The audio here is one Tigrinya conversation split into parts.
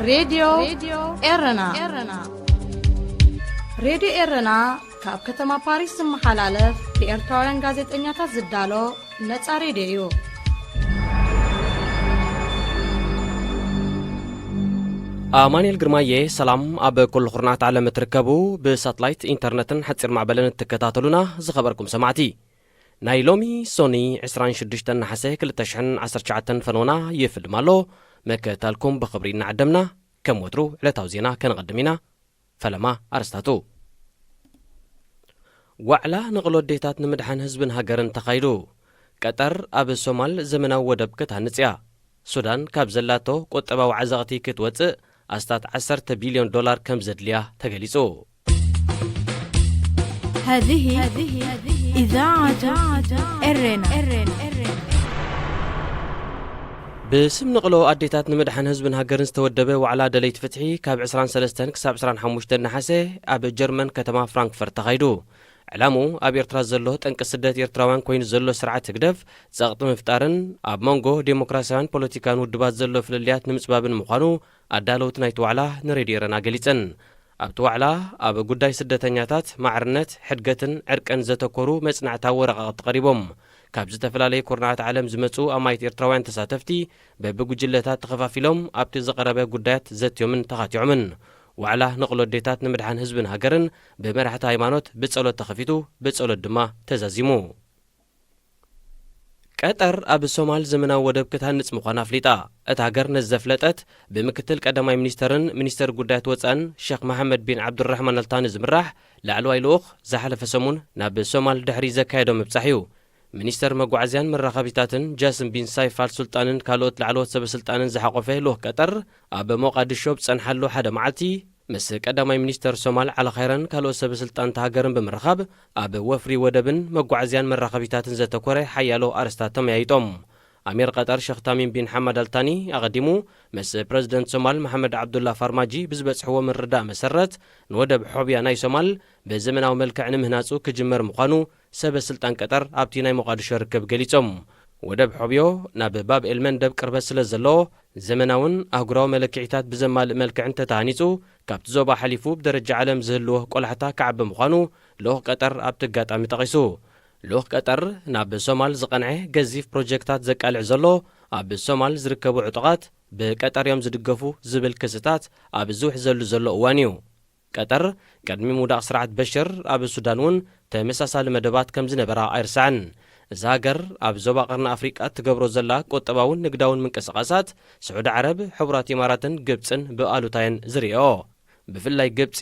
ሬድዮ ኤረና። ሬድዮ ኤረና ካብ ከተማ ፓሪስ ዝመሓላለፍ ብኤርትራውያን ጋዜጠኛታት ዝዳሎ ነጻ ሬድዮ እዩ። ኣማኑኤል ግርማየ፣ ሰላም። ኣብ ኩሉ ኩርናዓት ዓለም እትርከቡ ብሳትላይት፣ ኢንተርነትን ሓጺር ማዕበልን እትከታተሉና ዝኸበርኩም ሰማዕቲ፣ ናይ ሎሚ ሶኒ ዕስራን ሽዱሽተን ነሓሰ ክልተ ሽሕን ዓሰርተ ትሽዓተን ፈነውና ይፍልም ኣሎ። መከታልኩም ብኽብሪ እናዓደምና፣ ከም ወትሩ ዕለታዊ ዜና ከነቐድም ኢና። ፈለማ ኣርስታቱ። ዋዕላ ንቕሎ ኣዴታት ንምድሓን ህዝብን ሃገርን ተኻይዱ። ቀጠር ኣብ ሶማል ዘመናዊ ወደብ ክትሃንጽ እያ። ሱዳን ካብ ዘላቶ ቁጠባዊ ዓዘቕቲ ክትወጽእ ኣስታት ዓሰርተ ቢልዮን ዶላር ከም ዘድልያ ተገሊጹ። هذه إذاعة إرينا. ብስም ንቕሎ ኣዴታት ንምድሓን ህዝብን ሃገርን ዝተወደበ ዋዕላ ደለይቲ ፍትሒ ካብ ዕስራን ሰለስተን ክሳብ ዕስራን ሓሙሽተን ነሓሰ ኣብ ጀርመን ከተማ ፍራንክፈርት ተኻይዱ። ዕላምኡ ኣብ ኤርትራ ዘሎ ጠንቂ ስደት ኤርትራውያን ኮይኑ ዘሎ ስርዓት ህግደፍ ጸቕጢ ምፍጣርን ኣብ መንጎ ዴሞክራስያውያን ፖለቲካን ውድባት ዘሎ ፍልልያት ንምጽባብን ምዃኑ ኣዳለውቲ ናይቲ ዋዕላ ንሬድዮ ኤረና ገሊጸን። ኣብቲ ዋዕላ ኣብ ጉዳይ ስደተኛታት፣ ማዕርነት፣ ሕድገትን ዕርቅን ዘተኮሩ መጽናዕታዊ ወረቓቕቲ ቀሪቦም። ካብ ዝተፈላለየ ኩርናዓት ዓለም ዝመጹ ኣማይት ኤርትራውያን ተሳተፍቲ በብጉጅለታት ተኸፋፊሎም ኣብቲ ዝቐረበ ጉዳያት ዘትዮምን ተኻቲዖምን። ዋዕላ ንቕሎ ኣዴታት ንምድሓን ህዝብን ሃገርን ብመራሕቲ ሃይማኖት ብጸሎት ተኸፊቱ፣ ብጸሎት ድማ ተዛዚሙ። ቀጠር ኣብ ሶማል ዘመናዊ ወደብ ክትሃንጽ ምዃና ኣፍሊጣ። እታ ሃገር ነዚ ዘፍለጠት ብምክትል ቀዳማይ ሚኒስተርን ሚኒስተር ጉዳያት ወጻእን ሸኽ መሓመድ ቢን ዓብዱራሕማን ኣልታኒ ዝምራሕ ላዕለዋይ ልኡኽ ዝሓለፈ ሰሙን ናብ ሶማል ድሕሪ ዘካየዶ ምብጻሕ እዩ። ሚኒስተር መጓዓዝያን መራኸቢታትን ጃስም ቢን ሳይፍ ኣል ሱልጣንን ካልኦት ላዕለዎት ሰበ ስልጣንን ዝሓቖፈ ልኡኽ ቀጠር ኣብ ሞቃዲሾ ኣብ ዝጸንሓሉ ሓደ መዓልቲ ምስ ቀዳማይ ሚኒስተር ሶማል ዓሊ ኸይረን ካልኦት ሰበ ስልጣን እታ ሃገርን ብምርኻብ ኣብ ወፍሪ ወደብን መጓዓዝያን መራኸቢታትን ዘተኮረ ሓያሎ ኣርእስታት ተመያይጦም። ኣሚር ቀጠር ሸኽ ታሚም ቢን ሓማድ ኣልታኒ ኣቐዲሙ ምስ ፕረዚደንት ሶማል መሓመድ ዓብዱላ ፋርማጂ ብዝበጽሕዎ ምርድዳእ መሰረት ንወደብ ሖብያ ናይ ሶማል ብዘመናዊ መልክዕ ንምህናጹ ክጅመር ምዃኑ ሰበ ስልጣን ቀጠር ኣብቲ ናይ ሞቃዲሾ ርክብ ገሊጾም። ወደብ ሖብዮ ናብ ባብ ኤል መንደብ ቅርበት ስለ ዘለዎ ዘመናውን ኣህጉራዊ መለክዒታት ብዘማልእ መልክዕ እንተተሃኒጹ ካብቲ ዞባ ሓሊፉ ብደረጃ ዓለም ዝህልዎ ቆላሕታ ክዓቢ ምዃኑ ልኡኽ ቀጠር ኣብቲ ኣጋጣሚ ጠቒሱ። ልኡኽ ቀጠር ናብ ሶማል ዝቐንዐ ገዚፍ ፕሮጀክታት ዘቃልዕ ዘሎ ኣብ ሶማል ዝርከቡ ዕጡቓት ብቀጠር እዮም ዝድገፉ ዝብል ክስታት ኣብ ዝውሕዘሉ ዘሎ እዋን እዩ። ቀጠር ቅድሚ ምውዳቕ ስርዓት በሽር ኣብ ሱዳን እውን ተመሳሳሊ መደባት ከም ዝነበራ ኣይርሳዕን። እዛ ሃገር ኣብ ዞባ ቀርኒ ኣፍሪቃ እትገብሮ ዘላ ቁጠባውን ንግዳውን ምንቅስቓሳት ስዑዲ ዓረብ፣ ሕቡራት ኢማራትን ግብጽን ብኣሉታየን ዝርእዮ። ብፍላይ ግብጺ፣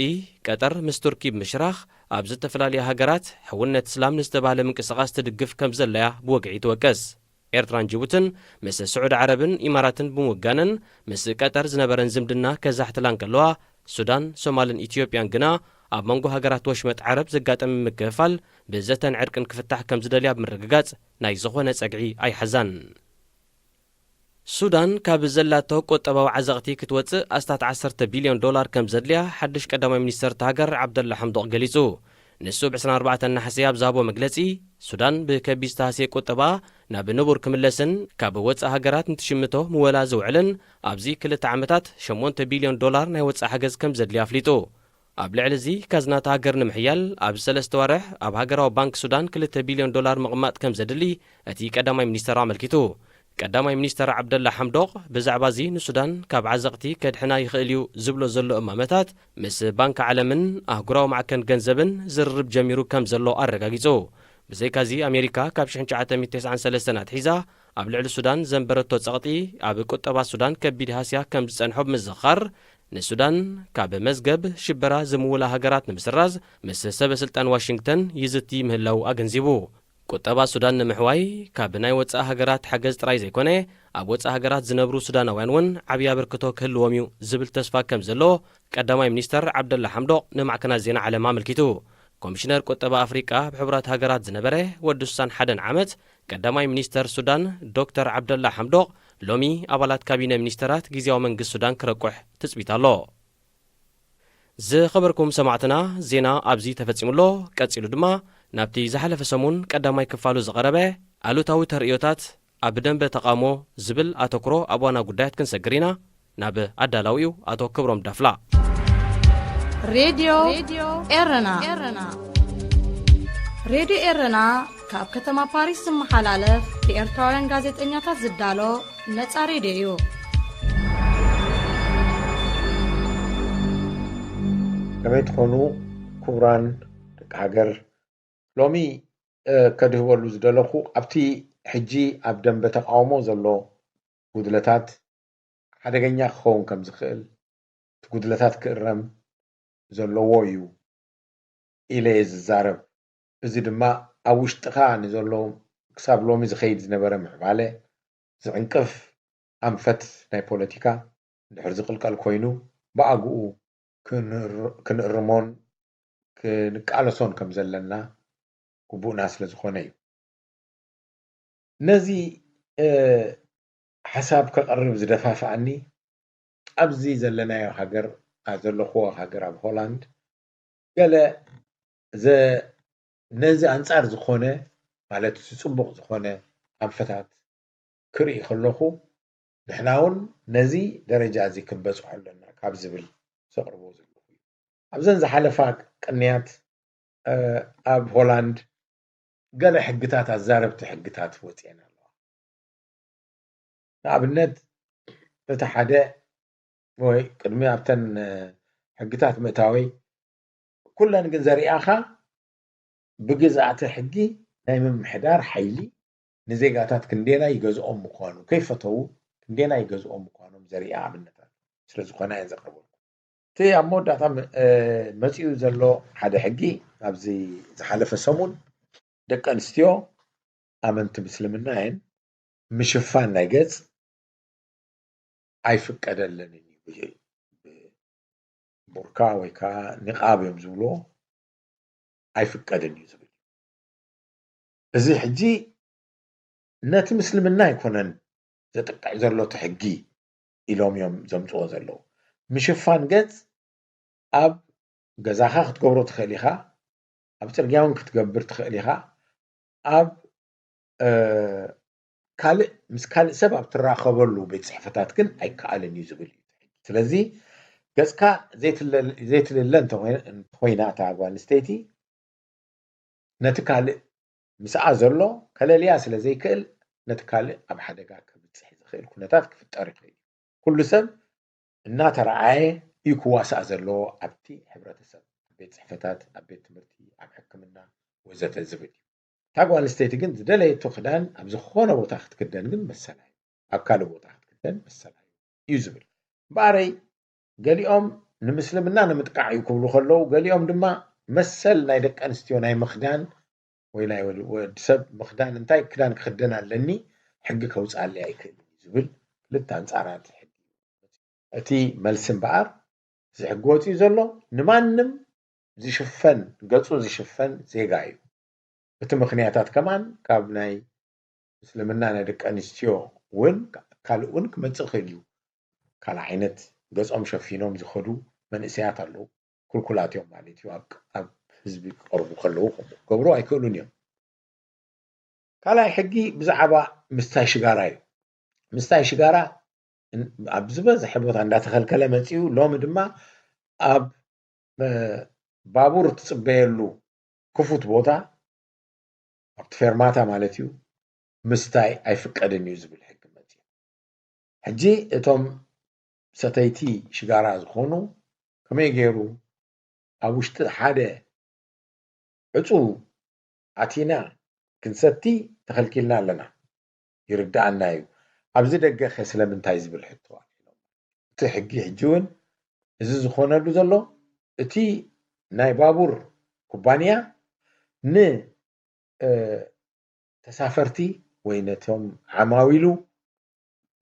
ቀጠር ምስ ቱርኪ ብምሽራኽ ኣብ ዝተፈላለያ ሃገራት ሕውነት እስላም ንዝተባህለ ምንቅስቓስ ትድግፍ ከም ዘለያ ብወግዒ ትወቅስ። ኤርትራን ጅቡትን ምስ ስዑዲ ዓረብን ኢማራትን ብምውጋነን ምስ ቀጠር ዝነበረን ዝምድና ከዛሕትላ እንከለዋ፣ ሱዳን፣ ሶማልን ኢትዮጵያን ግና ኣብ መንጎ ሃገራት ወሽመጥ ዓረብ ዘጋጠመ ምክፍፋል ብዘተን ዕርቅን ክፍታሕ ከም ዝደልያ ብምርግጋጽ ናይ ዝኾነ ጸግዒ ኣይሓዛን። ሱዳን ካብ ዘላቶ ቁጠባዊ ዓዘቕቲ ክትወጽእ ኣስታት ዓሰርተ ቢልዮን ዶላር ከም ዘድልያ ሓድሽ ቀዳማይ ሚኒስተር እታ ሃገር ዓብደላ ሓምዶቕ ገሊጹ። ንሱ ብ ዕስራን ኣርባዕተን ነሓሰ ኣብ ዝሃቦ መግለጺ፣ ሱዳን ብከቢድ ዝተሃስየ ቁጠባ ናብ ንቡር ክምለስን ካብ ወጻኢ ሃገራት ንትሽምቶ ምወላ ዝውዕልን ኣብዚ ክልተ ዓመታት ሸሞንተ ቢልዮን ዶላር ናይ ወጻኢ ሓገዝ ከም ዘድልያ ኣፍሊጡ። ኣብ ልዕሊ እዚ ካዝና እታ ሃገር ንምሕያል ኣብ ሰለስተ ዋርሕ ኣብ ሃገራዊ ባንክ ሱዳን ክልተ ቢልዮን ዶላር ምቕማጥ ከም ዘድሊ እቲ ቀዳማይ ሚኒስተር ኣመልኪቱ። ቀዳማይ ሚኒስተር ዓብደላ ሓምዶቕ ብዛዕባ እዚ ንሱዳን ካብ ዓዘቕቲ ከድሕና ይኽእል እዩ ዝብሎ ዘሎ እማመታት ምስ ባንክ ዓለምን ኣህጉራዊ ማዕከን ገንዘብን ዝርርብ ጀሚሩ ከም ዘሎ ኣረጋጊጹ። ብዘይካዚ ኣሜሪካ ካብ ሽሕን ትሽዓተ ሚእትን ተስዓን ሰለስተን ኣትሒዛ ኣብ ልዕሊ ሱዳን ዘንበረቶ ጸቕጢ ኣብ ቁጠባ ሱዳን ከቢድ ሃስያ ከም ዝጸንሖ ብምዝኽኻር ንሱዳን ካብ መዝገብ ሽበራ ዝምውላ ሃገራት ንምስራዝ ምስ ሰበ ስልጣን ዋሽንግተን ይዝቲ ምህላው ኣገንዚቡ። ቁጠባ ሱዳን ንምሕዋይ ካብ ናይ ወጻኢ ሃገራት ሓገዝ ጥራይ ዘይኮነ፣ ኣብ ወጻኢ ሃገራት ዝነብሩ ሱዳናውያን እውን ዓብዪ ኣበርክቶ ክህልዎም እዩ ዝብል ተስፋ ከም ዘሎ ቀዳማይ ሚኒስተር ዓብደላ ሓምዶቕ ንማዕከናት ዜና ዓለም ኣመልኪቱ። ኮሚሽነር ቁጠባ ኣፍሪቃ ኣብ ሕቡራት ሃገራት ዝነበረ ወዲ ሱሳን ሓደን ዓመት ቀዳማይ ሚኒስተር ሱዳን ዶክተር ዓብደላ ሓምዶቕ ሎሚ ኣባላት ካቢነ ሚኒስተራት ግዝያዊ መንግስቲ ሱዳን ክረቁሕ ትጽቢት ኣሎ። ዝኸበርኩም ሰማዕትና፣ ዜና ኣብዚ ተፈጺሙ ኣሎ። ቀጺሉ ድማ ናብቲ ዝሓለፈ ሰሙን ቀዳማይ ክፋሉ ዝቐረበ ኣሉታዊ ተርእዮታት ኣብ ደንበ ተቓውሞ ዝብል ኣተኩሮ ኣብ ዋና ጉዳያት ክንሰግር ኢና። ናብ ኣዳላዊኡ ኣቶ ክብሮም ዳፍላ። ሬድዮ ኤረና። ሬድዮ ኤረና ካብ ከተማ ፓሪስ ዝመሓላለፍ ብኤርትራውያን ጋዜጠኛታት ዝዳሎ ነጻ ሬድዮ እዩ። ከመይ ትኾኑ ክቡራን ደቂ ሃገር? ሎሚ ከድህበሉ ዝደለኹ ኣብቲ ሕጂ ኣብ ደንበ ተቃውሞ ዘሎ ጉድለታት ሓደገኛ ክኸውን ከም ዝኽእል፣ እቲ ጉድለታት ክእረም ዘለዎ እዩ ኢለ እየ ዝዛረብ። እዚ ድማ ኣብ ውሽጥኻ ንዘሎ ክሳብ ሎሚ ዝኸይድ ዝነበረ ምዕባለ ዝዕንቅፍ ኣንፈት ናይ ፖለቲካ እንድሕር ዝቕልቀል ኮይኑ ብኣግኡ ክንእርሞን ክንቃለሶን ከም ዘለና ግቡእና ስለ ዝኾነ እዩ። ነዚ ሓሳብ ከቕርብ ዝደፋፍኣኒ ኣብዚ ዘለናዮ ሃገር ዘለኹዎ ሃገር ኣብ ሆላንድ ገለ ነዚ ኣንጻር ዝኾነ ማለት ጽቡቕ ዝኾነ ኣንፈታት ክርኢ ከለኹ ንሕና እውን ነዚ ደረጃ እዚ ክንበጽሖ ኣለና ካብ ዝብል ዘቕርቦ ዘለኹ እዩ። ኣብዘን ዝሓለፋ ቅንያት ኣብ ሆላንድ ገለ ሕግታት ኣዛረብቲ ሕግታት ወፅኤን ኣለዋ። ንኣብነት እቲ ሓደ ወይ ቅድሚ ኣብተን ሕግታት ምእታወይ ኩለን ግን ዘሪኣኻ ብግዝኣተ ሕጊ ናይ ምምሕዳር ሓይሊ ንዜጋታት ክንደና ይገዝኦም ምዃኑ ከይፈተዉ ክንደና ይገዝኦም ምዃኖም ዘሪኣ ኣብነታት ስለ ዝኾና እየን ዘቕርበልኩም። እቲ ኣብ መወዳእታ መፂኡ ዘሎ ሓደ ሕጊ ኣብዚ ዝሓለፈ ሰሙን ደቂ ኣንስትዮ ኣመንቲ ምስልምና እየን ምሽፋን ናይ ገፅ ኣይፍቀደለንን እዩ። ቡርካ ወይ ከዓ ኒቓብ እዮም ዝብልዎ ኣይፍቀድን እዩ ዝብል። እዚ ሕጂ ነቲ ምስልምና ኣይኮነን ዘጥቅዕ ዘሎ እቲ ሕጊ ኢሎም እዮም ዘምፅዎ ዘለዉ። ምሽፋን ገፅ ኣብ ገዛኻ ክትገብሮ ትኽእል ኢኻ፣ ኣብ ፅርግያ እውን ክትገብር ትኽእል ኢኻ፣ ኣብ ካልእ ምስ ካልእ ሰብ ኣብ ትራኸበሉ ቤት ፅሕፈታት ግን ኣይከኣልን እዩ ዝብል እዩ። ስለዚ ገፅካ ዘይትልለ እንተኮይና እታ ጓል ኣንስተይቲ ነቲ ካልእ ምስኣ ዘሎ ከለልያ ስለ ዘይክእል ነቲ ካልእ ኣብ ሓደጋ ከብፅሕ ዝኽእል ኩነታት ክፍጠር ይኽእል እዩ። ኩሉ ሰብ እናተረኣየ እዩ ክዋሳእ ዘለዎ ኣብቲ ሕብረተሰብ፣ ኣብ ቤት ፅሕፈታት፣ ኣብ ቤት ትምህርቲ፣ ኣብ ሕክምና ወዘተ ዝብል እዩ። እታ ጓል ኣንስተይቲ ግን ዝደለየቶ ክዳን ኣብ ዝኾነ ቦታ ክትክደን ግን መሰላ እዩ። ኣብ ካልእ ቦታ ክትክደን መሰላ እዩ እዩ ዝብል። እምበኣረይ ገሊኦም ንምስልምና ንምጥቃዕ እዩ ክብሉ ከለዉ ገሊኦም ድማ መሰል ናይ ደቂ ኣንስትዮ ናይ ምኽዳን ወይ ናይ ወዲ ሰብ ምኽዳን እንታይ ክዳን ክኽደን ኣለኒ ሕጊ ከውፅኣለይ ኣይክእልን እዩ ዝብል ክልተ ኣንፃራት ሕጊ እዩ። እቲ መልሲ እምበኣር እዚ ሕጊ ወፂኡ ዘሎ ንማንም ዝሽፈን ገፁ ዝሽፈን ዜጋ እዩ። እቲ ምኽንያታት ከማን ካብ ናይ ምስልምና ናይ ደቂ ኣንስትዮ እውን ካልእ እውን ክመፅእ ይኽእል እዩ። ካልእ ዓይነት ገፆም ሸፊኖም ዝኸዱ መንእሰያት ኣለዉ። ኩልኩላት እዮም ማለት እዩ። ኣብ ህዝቢ ክቐርቡ ከለዉ ከምኡ ክገብሩ ኣይክእሉን እዮም። ካልኣይ ሕጊ ብዛዕባ ምስታይ ሽጋራ እዩ። ምስታይ ሽጋራ ኣብ ዝበዝሐ ቦታ እንዳተኸልከለ መፂኡ ሎሚ ድማ ኣብ ባቡር ትፅበየሉ ክፉት ቦታ ኣብቲ ፌርማታ ማለት እዩ ምስታይ ኣይፍቀድን እዩ ዝብል ሕጊ መፂኡ። ሕጂ እቶም ሰተይቲ ሽጋራ ዝኾኑ ከመይ ገይሩ ኣብ ውሽጢ ሓደ ዕፁ ኣቲና ክንሰቲ ተኸልኪልና ኣለና ይርድኣና እዩ። ኣብዚ ደገ ከ ስለምንታይ ዝብል ሕቶ ኣልዒሎም። እቲ ሕጊ ሕጂ እውን እዚ ዝኾነሉ ዘሎ እቲ ናይ ባቡር ኩባንያ ንተሳፈርቲ ወይ ነቶም ዓማዊሉ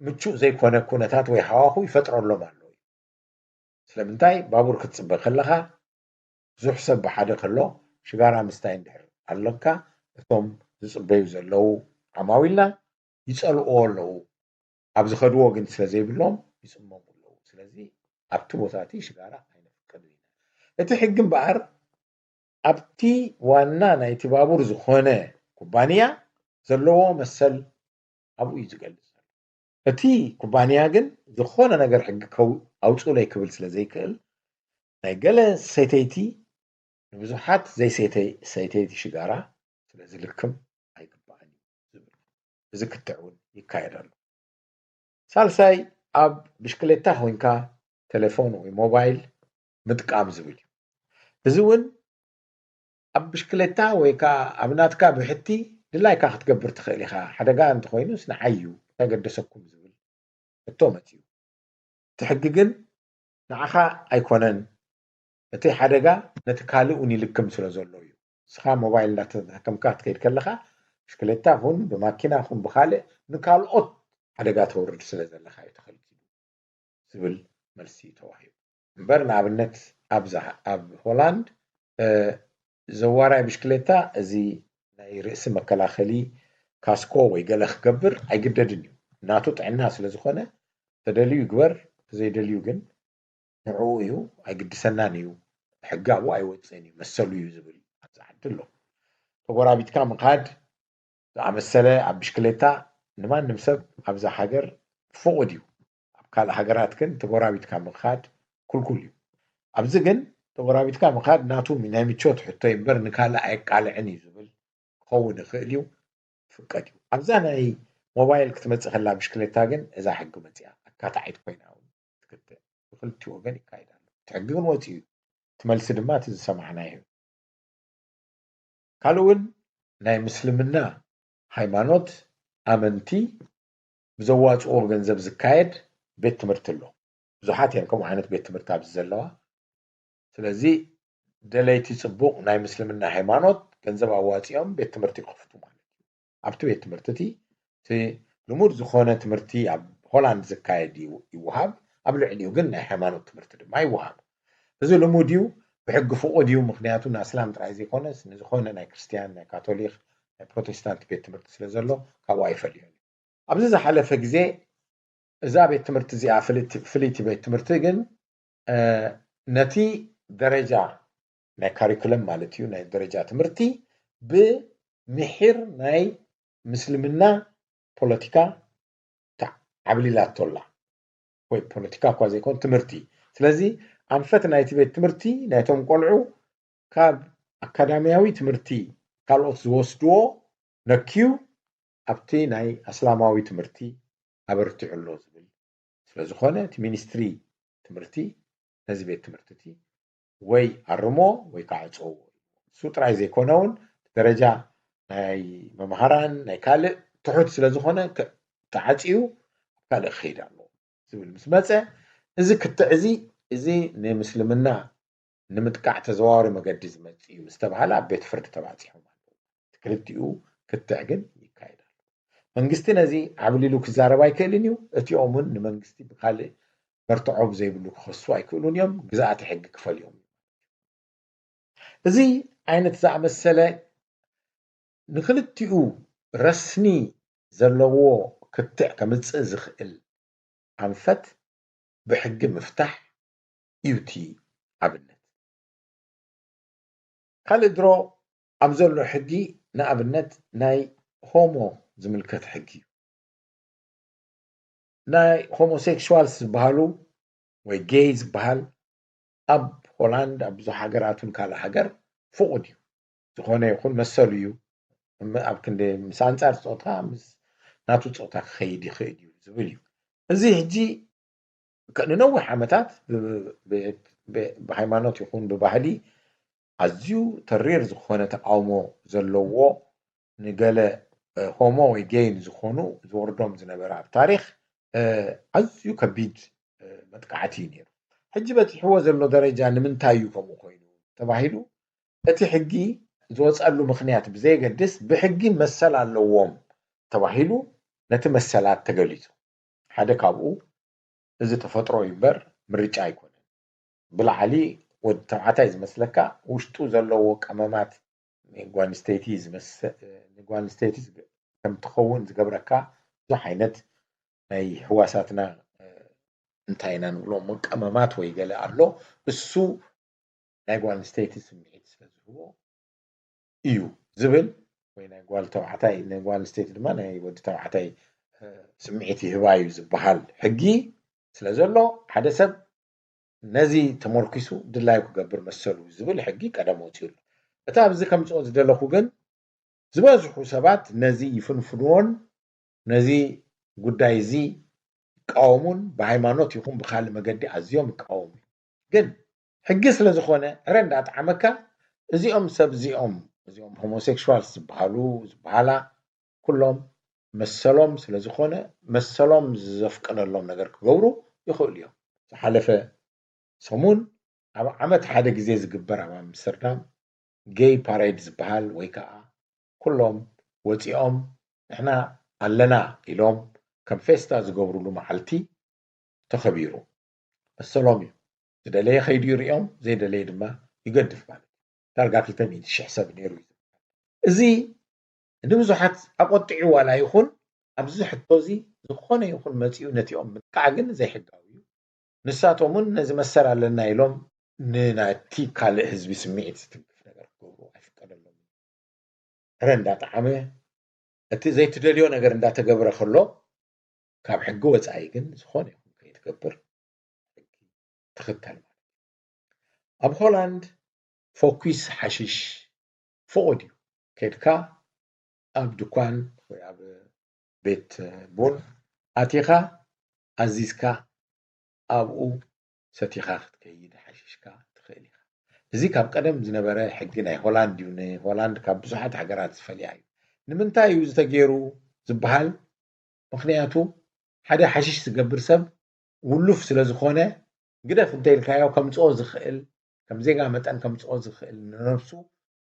ምቹእ ዘይኮነ ኩነታት ወይ ሃዋኹ ይፈጥረሎም ኣሎ እዩ። ስለምንታይ ባቡር ክትፅበ ከለኻ ብዙሕ ሰብ ብሓደ ከሎ ሽጋራ ምስታይ እንድሕር ኣለካ እቶም ዝፅበዩ ዘለዉ ዓማዊልና ይፀልእዎ ኣለዉ። ኣብ ዝኸድዎ ግን ስለ ዘይብሎም ይፅመሙ ኣለዉ። ስለዚ ኣብቲ ቦታ እቲ ሽጋራ ኣይነፍቅድን ኢና። እቲ ሕጊ እምበኣር ኣብቲ ዋና ናይቲ ባቡር ዝኾነ ኩባንያ ዘለዎ መሰል ኣብኡ እዩ ዝገልፅ ዘሎ። እቲ ኩባንያ ግን ዝኾነ ነገር ሕጊ ኣውፅኡለይ ክብል ስለ ዘይክእል ናይ ገለ ሰተይቲ ንብዙሓት ዘይሰተይቲ ሽጋራ ስለ ዝልክም ኣይግባእን እዩ ዝብል። እዚ ክትዕ እውን ይካየድ ኣሎ። ሳልሳይ ኣብ ብሽክሌታ ኮይንካ ቴሌፎን ወይ ሞባይል ምጥቃም ዝብል እዩ። እዚ እውን ኣብ ብሽክሌታ ወይ ከዓ ኣብ ናትካ ብሕቲ ድላይካ ክትገብር ትኽእል ኢኻ። ሓደጋ እንተኾይኑስ ንዓይ እዩ እንታይ ገደሰኩም ዝብል ሕቶ መፅዩ። እቲ ሕጊ ግን ንዓኻ ኣይኮነን። እቲ ሓደጋ ነቲ ካልእ እውን ይልክም ስለ ዘሎ እዩ። ንስኻ ሞባይል እንዳተጠቀምካ ክትከይድ ከለኻ ብሽክሌታ ኹን ብማኪና ኹን ብኻልእ ንካልኦት ሓደጋ ተውርድ ስለ ዘለኻ እዩ ተኸልኪሉ ዝብል መልሲ ተዋሂቡ። እምበር ንኣብነት ኣብዛ ኣብ ሆላንድ ዘዋራይ ብሽክሌታ እዚ ናይ ርእሲ መከላኸሊ ካስኮ ወይ ገለ ክገብር ኣይግደድን እዩ። ናቱ ጥዕና ስለ ዝኾነ ተደልዩ ይግበር፣ ተዘይደልዩ ግን ንዕኡ እዩ፣ ኣይግድሰናን እዩ፣ ሕጋዊ ኣይወፅእን እዩ፣ መሰሉ እዩ ዝብል ኣብዚ ዓዲ ኣሎ። ተጎራቢትካ ምኻድ ዝኣመሰለ ኣብ ብሽክሌታ ንማንም ሰብ ኣብዛ ሃገር ፍቑድ እዩ። ኣብ ካልእ ሃገራት ግን ተጎራቢትካ ምኻድ ኩልኩል እዩ። ኣብዚ ግን ተጎራቢትካ ምኻድ ናቱ ናይ ምቾት ሕቶ እዩ እምበር ንካልእ ኣየቃልዕን እዩ ዝብል ክኸውን ይኽእል እዩ፣ ፍቀድ እዩ። ኣብዛ ናይ ሞባይል ክትመፅእ ከላ ብሽክሌታ ግን እዛ ሕጊ መፅያ ኣካታዒት ኮይና እውን ትክትዕ ብክልቲ ወገን ይካየድ ኣሎ። እቲ ሕጊ ግን ወፂኡ እዩ። እቲ መልሲ ድማ እቲ ዝሰማዕናዮ እዩ። ካልእ እውን ናይ ምስልምና ሃይማኖት ኣመንቲ ብዘዋፅኦ ገንዘብ ዝካየድ ቤት ትምህርቲ ኣሎ። ብዙሓት እዮም ከምኡ ዓይነት ቤት ትምህርቲ ኣብዚ ዘለዋ። ስለዚ ደለይቲ ፅቡቕ ናይ ምስልምና ሃይማኖት ገንዘብ ኣዋፂኦም ቤት ትምህርቲ ይኸፍቱ ማለት እዩ። ኣብቲ ቤት ትምህርቲ እቲ እቲ ልሙድ ዝኾነ ትምህርቲ ኣብ ሆላንድ ዝካየድ ይወሃብ፣ ኣብ ልዕሊኡ ግን ናይ ሃይማኖት ትምህርቲ ድማ ይወሃብ። እዚ ልሙድ እዩ፣ ብሕጊ ፍቑድ እዩ። ምክንያቱ ንኣስላም ጥራይ ዘይኮነስ ንዝኾነ ናይ ክርስትያን፣ ናይ ካቶሊክ፣ ናይ ፕሮቴስታንት ቤት ትምህርቲ ስለ ዘሎ ካብኡ ኣይፈልዮን እዩ። ኣብዚ ዝሓለፈ ግዜ እዛ ቤት ትምህርቲ እዚኣ ፍልይቲ ቤት ትምህርቲ ግን ነቲ ደረጃ ናይ ካሪኩለም ማለት እዩ ናይ ደረጃ ትምህርቲ ብምሒር ናይ ምስልምና ፖለቲካ ዓብሊላቶ ኣላ። ወይ ፖለቲካ እኳ ዘይኮን ትምህርቲ። ስለዚ ኣንፈት ናይቲ ቤት ትምህርቲ ናይቶም ቆልዑ ካብ ኣካዳሚያዊ ትምህርቲ ካልኦት ዝወስድዎ ነክዩ ኣብቲ ናይ ኣስላማዊ ትምህርቲ ኣበርቲዑ ኣሎ ዝብል ስለ ዝኾነ እቲ ሚኒስትሪ ትምህርቲ ነዚ ቤት ትምህርቲ እቲ ወይ ኣርሞ ወይ ከዓ ዕፀዎ። እሱ ጥራይ ዘይኮነ እውን ደረጃ ናይ መምሃራን ናይ ካልእ ትሑት ስለ ዝኾነ ተዓፅዩ ኣብ ካልእ ክኸይድ ኣለዎ ዝብል ምስ መፀ እዚ ክትዕ እዚ እዚ ንምስልምና ንምጥቃዕ ተዘዋዋሪ መገዲ ዝመፅእ እዩ ምስ ተባሃለ ኣብ ቤት ፍርዲ ተባፂሖም ኣለዉ። ክልቲኡ ክትዕ ግን ይካየድ ኣሎ። መንግስቲ ነዚ ዓብሊሉ ክዛረብ ኣይክእልን እዩ። እቲኦም እውን ንመንግስቲ ብካልእ መርትዖ ብዘይብሉ ክኸሱ ኣይክእሉን እዮም። ግዝኣተ ሕጊ ክፈልዮም እዩ። እዚ ዓይነት ዝኣመሰለ ንክልቲኡ ረስኒ ዘለዎ ክትዕ ከምፅእ ዝኽእል ኣንፈት ብሕጊ ምፍታሕ እዩ እቲ ኣብነት። ካልእ ድሮ ኣብ ዘሎ ሕጊ ንኣብነት ናይ ሆሞ ዝምልከት ሕጊ እዩ። ናይ ሆሞሴክሹዋልስ ዝበሃሉ ወይ ጌይ ዝበሃል ኣብ ሆላንድ ኣብ ብዙሕ ሃገራትን ካልእ ሃገር ፍቑድ እዩ። ዝኾነ ይኹን መሰሉ እዩ። ኣብ ክንዲ ምስ ኣንጻር ፆታ ምስ ናቱ ፆታ ክኸይድ ይኽእል እዩ ዝብል እዩ። እዚ ሕጂ ንነዊሕ ዓመታት ብሃይማኖት ይኹን ብባህሊ ኣዝዩ ተሪር ዝኾነ ተቃውሞ ዘለዎ ንገለ ሆሞ ወይ ጌይ ንዝኾኑ ዝወርዶም ዝነበረ ኣብ ታሪኽ ኣዝዩ ከቢድ መጥቃዕቲ እዩ ነይሩ። ሕጂ በፂሕዎ ዘሎ ደረጃ ንምንታይ እዩ ከምኡ ኮይኑ ተባሂሉ እቲ ሕጊ ዝወፀሉ ምኽንያት ብዘየገድስ ብሕጊ መሰል ኣለዎም ተባሂሉ ነቲ መሰላት ተገሊፁ። ሓደ ካብኡ እዚ ተፈጥሮ እዩ እምበር ምርጫ ኣይኮነን። ብላዕሊ ወዲ ተባዕታይ ዝመስለካ ውሽጡ ዘለዎ ቀመማት ንጓል ኣንስተይቲ ዝመሰ- ንጓል ኣንስተይቲ ዝገ- ከም ትኸውን ዝገብረካ ብዙሕ ዓይነት ናይ ህዋሳትና እንታይ ኢና ንብሎ እሞ ቀመማት ወይ ገለ ኣሎ። እሱ ናይ ጓል ኣንስተይቲ ስምዒት ስለ ዝህቦ እዩ ዝብል ወይ ናይ ጓል ተባዕታይ ናይ ጓል ኣንስተይቲ ድማ ናይ ወዲ ተባዕታይ ስምዒት ይህባ እዩ ዝበሃል ሕጊ ስለ ዘሎ፣ ሓደ ሰብ ነዚ ተመርኪሱ ድላዩ ክገብር መሰሉ ዝብል ሕጊ ቀደም ወፂኡ ኣሎ። እቲ ኣብዚ ከምፅኦ ዝደለኹ ግን ዝበዝሑ ሰባት ነዚ ይፍንፍንዎን ነዚ ጉዳይ እዚ ይቃወሙን ብሃይማኖት ይኹን ብካልእ መገዲ ኣዝዮም ይቃወሙ። ግን ሕጊ ስለ ዝኾነ ዕረ እንዳጠዓመካ እዚኦም ሰብ እዚኦም እዚኦም ሆሞሴክሹዋልስ ዝበሃሉ ዝበሃላ ኩሎም መሰሎም ስለ ዝኾነ መሰሎም ዘፍቀደሎም ነገር ክገብሩ ይኽእሉ እዮም። ዝሓለፈ ሰሙን ኣብ ዓመት ሓደ ግዜ ዝግበር ኣብ ኣምስተርዳም ጌይ ፓሬድ ዝበሃል ወይ ከዓ ኩሎም ወፂኦም ንሕና ኣለና ኢሎም ከም ፌስታ ዝገብሩሉ መዓልቲ ተኸቢሩ። መሰሎም እዩ። ዝደለየ ከይዱ ይሪኦም፣ ዘይደለየ ድማ ይገድፍ ማለት እዩ። ዳርጋ ክልተ ሚእቲ ሽሕ ሰብ ነይሩ እዩ። እዚ ንብዙሓት ኣቆጢዑ ዋላ ይኹን ኣብዚ ሕቶ እዚ ዝኾነ ይኹን መፂኡ ነቲኦም ምጥቃዕ ግን ዘይሕጋዊ እዩ። ንሳቶም እውን ነዚ መሰል ኣለና ኢሎም ንናቲ ካልእ ህዝቢ ስምዒት ዝትንክፍ ነገር ክገብሩ ኣይፍቀደሎም። ዕረ እንዳጠዓመ እቲ ዘይትደልዮ ነገር እንዳተገብረ ከሎ ካብ ሕጊ ወፃኢ ግን ዝኾነ ይኹን ከይትገብር ሕጊ ትኽተል ማለት እዩ። ኣብ ሆላንድ ፎኪስ ሓሽሽ ፍቑድ እዩ። ከድካ ኣብ ድኳን ወይ ኣብ ቤት ቡን ኣቲኻ ኣዚዝካ ኣብኡ ሰቲኻ ክትከይድ ሓሽሽካ ትኽእል ኢኻ። እዚ ካብ ቀደም ዝነበረ ሕጊ ናይ ሆላንድ እዩ። ንሆላንድ ካብ ብዙሓት ሃገራት ዝፈልያ እዩ። ንምንታይ እዩ ዝተገይሩ ዝበሃል? ምኽንያቱ ሓደ ሓሽሽ ዝገብር ሰብ ውሉፍ ስለ ዝኾነ ግደፍ እንተኢልካዮ ከምፅኦ ዝኽእል ከም ዜጋ መጠን ከምፅኦ ዝኽእል ንነብሱ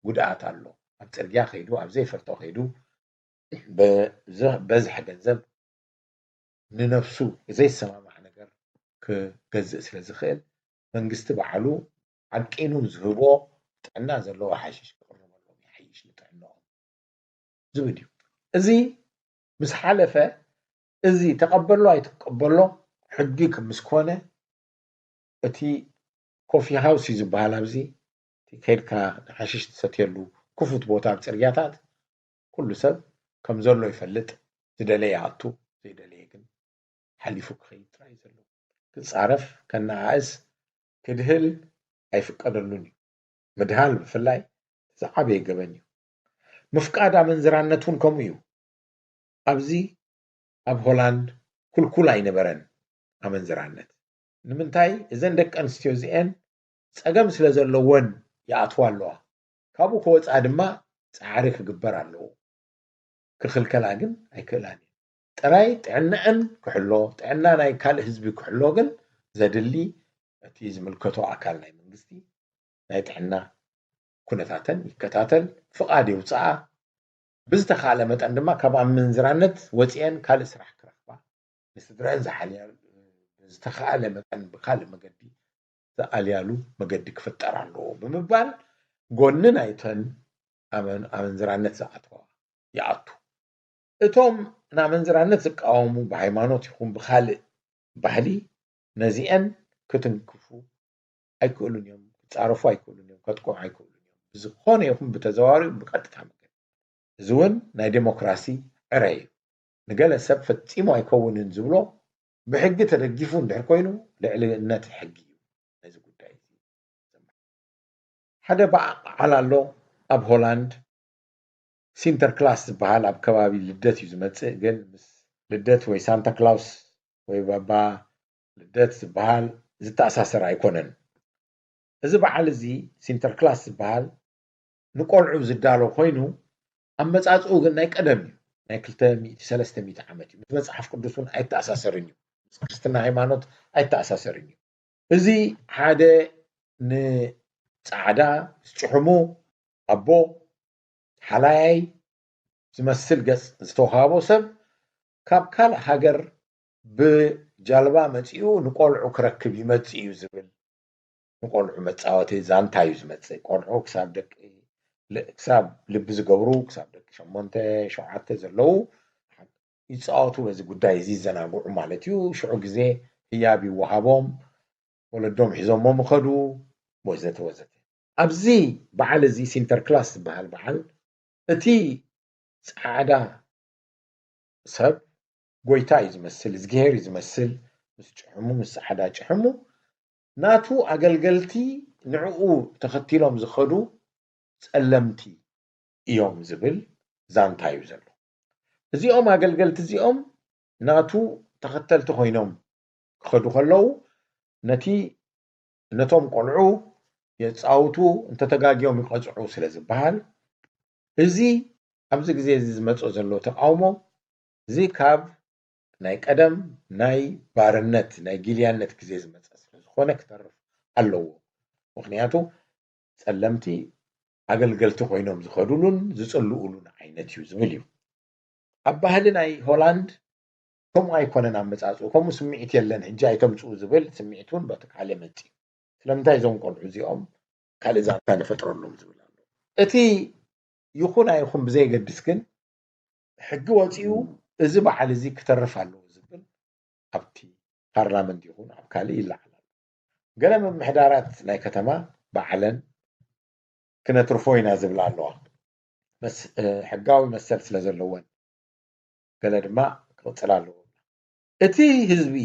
ጉድኣት ኣሎ። ኣብ ፅርግያ ከይዱ ኣብ ዘይፈልጦ ከይዱ በዝሒ ገንዘብ ንነብሱ ዘይሰማማዕ ነገር ክገዝእ ስለ ዝኽእል መንግስቲ ባዕሉ ዓቂኑ ዝህቦ ጥዕና ዘለዎ ሓሽሽ ክቕርበሎም ይሓይሽ ንጥዕንኦም ዝብል እዩ። እዚ ምስ ሓለፈ እዚ ተቐበሎ ኣይትቀበሎ ሕጊ ምስ ኮነ እቲ ኮፊ ሃውስ እዩ ዝበሃል ኣብዚ እቲ ከይድካ ሓሽሽ ትሰትየሉ ክፉት ቦታ ኣብ ፅርግያታት ኩሉ ሰብ ከም ዘሎ ይፈልጥ ዝደለየ ይኣቱ ዘይደለየ ግን ሓሊፉ ክኸይድ ጥራይ እዩ ዘለዎ። ክፃረፍ ከነኣእስ ክድህል ኣይፍቀደሉን እዩ። ምድሃል ብፍላይ ዝዓበየ ገበን እዩ። ምፍቃድ ኣመንዝራነት እውን ከምኡ እዩ። ኣብዚ ኣብ ሆላንድ ኩልኩል ኣይነበረን ኣመንዝራነት። ንምንታይ እዘን ደቂ ኣንስትዮ እዚአን ፀገም ስለ ዘለወን ይኣትዋ ኣለዋ። ካብኡ ክወፃ ድማ ፃዕሪ ክግበር ኣለዎ። ክኽልከላ ግን ኣይክእላን እየን። ጥራይ ጥዕናአን ክሕሎ፣ ጥዕና ናይ ካልእ ህዝቢ ክሕሎ ግን ዘድሊ እቲ ዝምልከቶ ኣካል ናይ መንግስቲ ናይ ጥዕና ኩነታተን ይከታተል፣ ፍቓድ የውፅኣ፣ ብዝተኻእለ መጠን ድማ ካብ ኣመንዝራነት ወፂአን ካልእ ስራሕ ክረኽባ ንስድረአን ዝሓልያ ብዝተኻእለ መጠን ብካልእ መገዲ ዝኣልያሉ መገዲ ክፍጠር ኣለዎ ብምባል ጎኒ ናይተን ኣመንዝራነት ዝኣትዋ ይኣቱ። እቶም ንኣመንዝራነት ዝቃወሙ ብሃይማኖት ይኹን ብካልእ ባህሊ ነዚአን ክትንክፉ ኣይክእሉን እዮም፣ ክፃረፉ ኣይክእሉን እዮም፣ ከጥቅዑ ኣይክእሉን እዮም። ብዝኾነ ይኹን ብተዘዋዋሪ ብቀጥታ መገዲ። እዚ እውን ናይ ዴሞክራሲ ዕረ እዩ። ንገለ ሰብ ፈፂሙ ኣይከውንን ዝብሎ ብሕጊ ተደጊፉ እንድሕር ኮይኑ ልዕልነት ሕጊ እዩ ነዚ ጉዳይ እዚ። ሓደ በዓል ኣሎ ኣብ ሆላንድ ሲንተርክላስ ዝበሃል ኣብ ከባቢ ልደት እዩ ዝመፅእ። ግን ምስ ልደት ወይ ሳንታ ክላውስ ወይ ባባ ልደት ዝበሃል ዝተኣሳሰር ኣይኮነን። እዚ በዓል እዚ ሲንተርክላስ ዝበሃል ንቆልዑ ዝዳሎ ኮይኑ ኣመፃፅኡ ግን ናይ ቀደም እዩ። ናይ ክልተ ሚእቲ ሰለስተ ሚእቲ ዓመት እዩ። ምስ መፅሓፍ ቅዱስ እውን ኣይተኣሳሰርን እዩ። ምስ ክርስትና ሃይማኖት ኣይተኣሳሰርን እዩ። እዚ ሓደ ንፃዕዳ ዝጭሕሙ ኣቦ ሓላያይ ዝመስል ገፅ ዝተውሃቦ ሰብ ካብ ካልእ ሃገር ብጃልባ መፂኡ ንቆልዑ ክረክብ ይመፅእ እዩ ዝብል ንቆልዑ መፃወቲ ዛንታ እዩ ዝመፅእ። ቆልዑ ክሳብ ደቂ ክሳብ ልቢ ዝገብሩ ክሳብ ደቂ ሸሞንተ ሸውዓተ ዘለዉ ይፃወቱ በዚ ጉዳይ እዚ ይዘናግዑ ማለት እዩ። ሽዑ ግዜ ህያብ ይወሃቦም፣ ወለዶም ሒዞሞ ምኸዱ ወዘተ ወዘተ። ኣብዚ በዓል እዚ ሲንተርክላስ ዝበሃል በዓል እቲ ፃዕዳ ሰብ ጎይታ እዩ ዝመስል፣ እዝግሄር እዩ ዝመስል። ምስ ጭሕሙ፣ ምስ ጸሓዳ ጭሕሙ፣ ናቱ ኣገልገልቲ ንዕኡ ተኸቲሎም ዝኸዱ ጸለምቲ እዮም ዝብል ዛንታ እዩ ዘሎ። እዚኦም ኣገልገልቲ እዚኦም ናቱ ተኸተልቲ ኮይኖም ክኸዱ ከለዉ፣ ነቲ፣ ነቶም ቆልዑ የጻውቱ፣ እንተተጋግዮም ይቐጽዑ ስለ ዝበሃል፣ እዚ ኣብዚ ግዜ እዚ ዝመጽኦ ዘሎ ተቃውሞ፣ እዚ ካብ ናይ ቀደም ናይ ባርነት፣ ናይ ጊልያነት ግዜ ዝመጸ ስለ ዝኾነ ክተርፍ ኣለዎ። ምኽንያቱ ጸለምቲ ኣገልገልቲ ኮይኖም ዝኸዱሉን ዝጽልኡሉን ዓይነት እዩ ዝብል እዩ። ኣብ ባህሊ ናይ ሆላንድ ከምኡ ኣይኮነን ኣመጻጽኡ፣ ከምኡ ስምዒት የለን፣ ሕጂ ኣይተምጽኡ ዝብል ስምዒት እውን በቲ ካልእ መጽእ። ስለምንታይ እዞም ቆልዑ እዚኦም ካልእ ዛንታ ንፈጥረሎም ዝብል ኣሎ። እቲ ይኹን ኣይኹን ብዘየገድስ ግን፣ ሕጊ ወጺኡ፣ እዚ በዓል እዚ ክተርፍ ኣለዎ ዝብል ኣብቲ ፓርላመንት ይኹን ኣብ ካልእ ይለዓል ኣሎ። ገለ ምምሕዳራት ናይ ከተማ ባዕለን ክነትርፎ ኢና ዝብላ ኣለዋ። መስ-፣ እ፣ ሕጋዊ መሰል ስለ ዘለወን። ገለ ድማ ክቕጽል ኣለዎ። እቲ ህዝቢ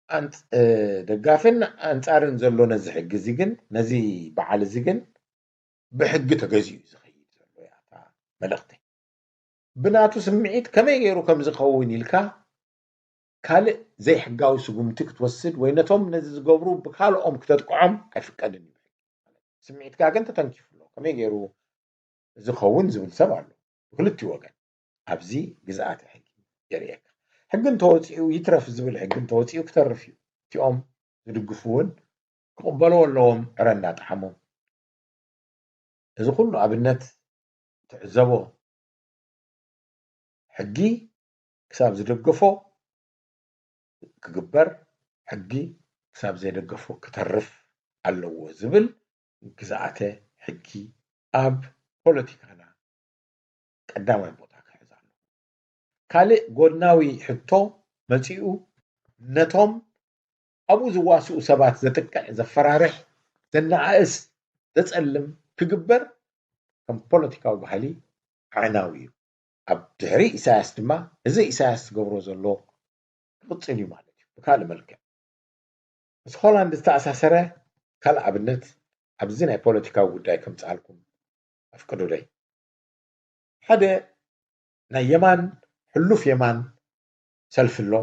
ኣንጽ-፣ እ፣ ደጋፍን ኣንጻርን ዘሎ ነዚ ሕጊ እዚ ግን፣ ነዚ በዓል እዚ ግን፣ ብሕጊ ተገዚኡ እዩ ዝኸይድ ዘሎ እያ እታ መልእኽቲ። ብናቱ ስምዒት ከመይ ገይሩ ከም ዝኸውን ኢልካ ካልእ ዘይሕጋዊ ስጉምቲ ክትወስድ ወይ ነቶም ነዚ ዝገብሩ ብካልኦም ክተጥቅዖም ኣይፍቀድን እዩ። ስምዒትካ ግን ተተንኪፉ ኣሎ። ከመይ ገይሩ ዝኸውን ዝብል ሰብ ኣሎ ብክልቲኡ ወገን። ኣብዚ ግዝኣተ ሕጊ የርእየካ። ሕጊ እንተወፂኡ ይትረፍ ዝብል ሕጊ እንተወፂኡ ክተርፍ እዩ። እቲኦም ዝድግፉ እውን ክቕበልዎ ኣለዎም ዕረ እንዳጠዓሞም። እዚ ኩሉ ኣብነት ትዕዘቦ። ሕጊ ክሳብ ዝደገፎ ክግበር፣ ሕጊ ክሳብ ዘይደገፎ ክተርፍ ኣለዎ ዝብል ግዝኣተ ሕጊ ኣብ ፖለቲካና ቀዳማይ ቦታ ክሕዝ ኣለዎ። ካልእ ጎድናዊ ሕቶ መጺኡ፣ ነቶም ኣብኡ ዝዋስኡ ሰባት ዘጥቅዕ፣ ዘፈራርሕ፣ ዘነኣእስ፣ ዘጸልም ክግበር ከም ፖለቲካዊ ባህሊ ኣዕናዊ እዩ። ኣብ ድሕሪ ኢሳያስ ድማ እዚ ኢሳያስ ዝገብሮ ዘሎ ክቕጽል እዩ ማለት እዩ። ብካልእ መልክዕ ምስ ሆላንድ ዝተኣሳሰረ ካልእ ኣብነት ኣብዚ ናይ ፖለቲካዊ ጉዳይ ከምጽኣልኩም ኣፍቅዱለይ። ሓደ ናይ የማን፣ ሕሉፍ የማን ሰልፊ ኣሎ።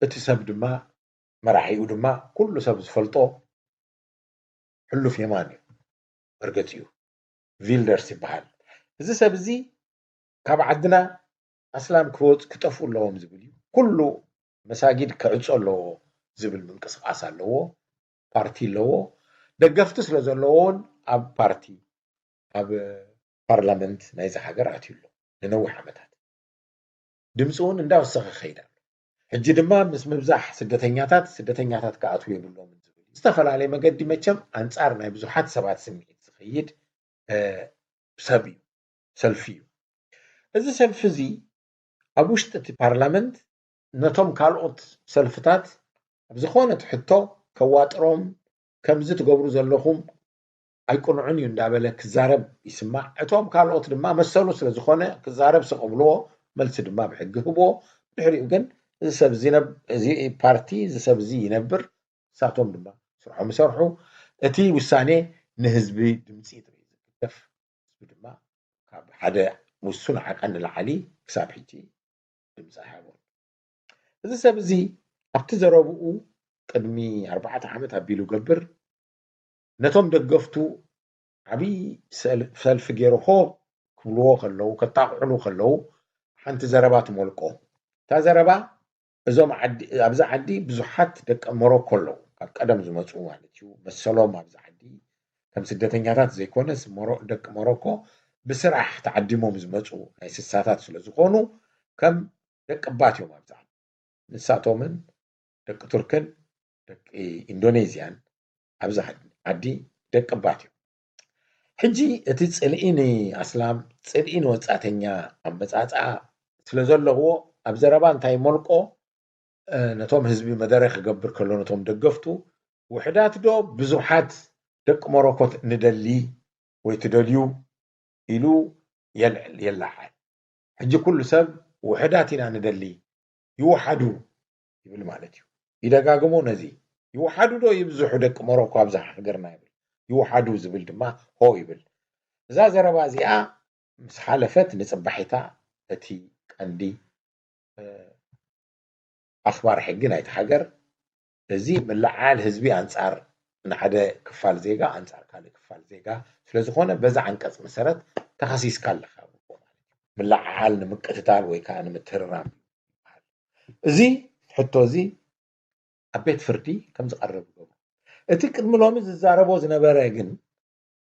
እቲ ሰብ ድማ፣ መራሒኡ ድማ ኩሉ ሰብ ዝፈልጦ ሕሉፍ የማን እዩ። መርገጺኡ ቪልደርስ ይበሃል። እዚ ሰብ እዚ ካብ ዓድና ኣስላም ክወጽ-፣ ክጠፍኡ ኣለዎም ዝብል እዩ። ኩሉ መሳጊድ ክዕጾ ኣለዎ ዝብል ምንቅስቓስ ኣለዎ። ፓርቲ ኣለዎ። ደገፍቲ ስለ ዘለዎን ኣብ ፓርቲ፣ ኣብ ፓርላመንት ናይዚ ሃገር ኣትዩ ኣሎ ንነዊሕ ዓመታት። ድምፂ እውን እንዳወሰኸ ይኸይድ ኣሎ። ሕጂ ድማ ምስ ምብዛሕ ስደተኛታት፣ ስደተኛታት ክኣትዉ የብሎምን ዝብል ዝተፈላለየ መገዲ መቸም ኣንጻር ናይ ብዙሓት ሰባት ስምዒት ዝኸይድ፣ እ፣ ሰብ እዩ፣ ሰልፊ እዩ። እዚ ሰልፊ እዚ ኣብ ውሽጢ እቲ ፓርላመንት ነቶም ካልኦት ሰልፍታት ኣብ ዝኾነት ሕቶ ከዋጥሮም፣ ከምዚ ትገብሩ ዘለኹም ኣይቅኑዕን እዩ እንዳበለ ክዛረብ ይስማዕ። እቶም ካልኦት ድማ መሰሉ ስለ ዝኾነ ክዛረብ ስቕ ብልዎ፣ መልሲ ድማ ብሕጊ ህብዎ። ድሕሪኡ ግን እዚ ሰብ እዚ ነብ-፣ እዚ ፓርቲ፣ እዚ ሰብ እዚ ይነብር፣ ንሳቶም ድማ ስርሖም ይሰርሑ። እቲ ውሳኔ ንህዝቢ ድምፂ ጥራይ ዝግደፍ፣ ህዝቢ ድማ ካብ ሓደ ውሱን ዓቐን ንላዕሊ ክሳብ ሕጂ ድምፂ ኣይሃቦን። እዚ ሰብ እዚ ኣብቲ ዘረብኡ ቅድሚ ኣርባዕተ ዓመት ኣቢሉ ገብር፣ ነቶም ደገፍቱ ዓብዪ ሰል-፣ ሰልፊ ገይሩ ሆ ክብልዎ ከለዉ፣ ከጣቕዕሉ ከለዉ፣ ሓንቲ ዘረባ ትሞልቆ። እታ ዘረባ፣ እዞም ዓዲ፣ ኣብዚ ዓዲ ብዙሓት ደቂ ሞሮኮ ኣለዉ፣ ካብ ቀደም ዝመጹ ማለት እዩ። መሰሎም ኣብዚ ዓዲ ከም ስደተኛታት ዘይኮነስ፣ ሞሮ-፣ ደቂ ሞሮኮ ብስራሕ ተዓዲሞም ዝመጹ ናይ ስሳታት ስለ ዝኾኑ፣ ከም ደቂ ባት እዮም ኣብዚ ዓዲ። ንሳቶምን ደቂ ቱርክን ደቂ ኢንዶኔዝያን ኣብዚ ዓዲ ደቂ ባት እዮም። ሕጂ እቲ ጽልኢ ንኣስላም፣ ጽልኢ ንወጻእተኛ ኣመጻጽኣ ስለ ዘለዎ፣ ኣብ ዘረባ እንታይ መልቆ፣ እ፣ ነቶም ህዝቢ መደረ ክገብር ከሎ፣ ነቶም ደገፍቱ፣ ውሕዳት ዶ ብዙሓት ደቂ ሞሮኮ ንደሊ ወይ ትደልዩ ኢሉ የልዕል፣ የለዓል። ሕጂ ኩሉ ሰብ ውሕዳት ኢና ንደሊ፣ ይውሓዱ ይብል ማለት እዩ። ይደጋግሞ ነዚ። ይውሓዱ ዶ ይብዝሑ ደቂ ሞሮኮ ኣብዛ ሃገርና ይብል። ይውሓዱ ዝብል ድማ ሆ ይብል። እዛ ዘረባ እዚኣ ምስ ሓለፈት ንጽባሒታ እቲ ቀንዲ ኣኽባር ሕጊ ናይቲ ሃገር እዚ ምልዓል ህዝቢ ኣንጻር ንሓደ ክፋል ዜጋ ኣንጻር ካልእ ክፋል ዜጋ ስለ ዝኾነ በዛ ዓንቀጽ መሰረት ተኸሲስካ ኣለኻ። ምልዓዓል ንምቅትታል ወይ ከዓ ንምትህርራም ይበሃል። እዚ ሕቶ እዚ ኣብ ቤት ፍርዲ ከም ዝቐርብ ይገብሩ። እቲ ቅድሚ ሎሚ ዝዛረቦ ዝነበረ ግን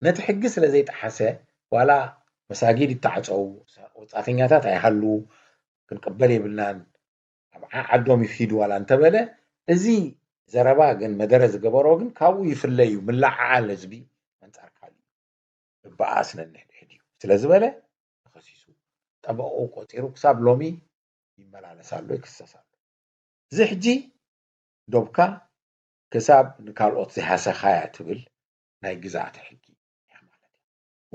ነቲ ሕጊ ስለ ዘይጠሓሰ ዋላ መሳጊድ ይተዓፀው፣ ወፃእተኛታት ኣይሃሉ፣ ክንቅበል የብልናን፣ ኣብ ዓዓዶም ይሂዱ ዋላ እንተበለ፣ እዚ ዘረባ ግን መደረ ዝገበሮ ግን ካብኡ ይፍለ እዩ። ምልዕዓል ህዝቢ ኣንጻር ካልእ እዩ። እበኣስ ነንሕድሕድ እዩ ስለ ዝበለ ተኸሲሱ ጠበቕኡ ቆፂሩ ክሳብ ሎሚ ይመላለስ ኣሎ፣ ይክሰስ ኣሎ። እዚ ሕጂ ዶብካ ክሳብ ንካልኦት ዘይሃሰኻያ ትብል ናይ ግዝኣተ ሕጊ እያ ማለት እዩ።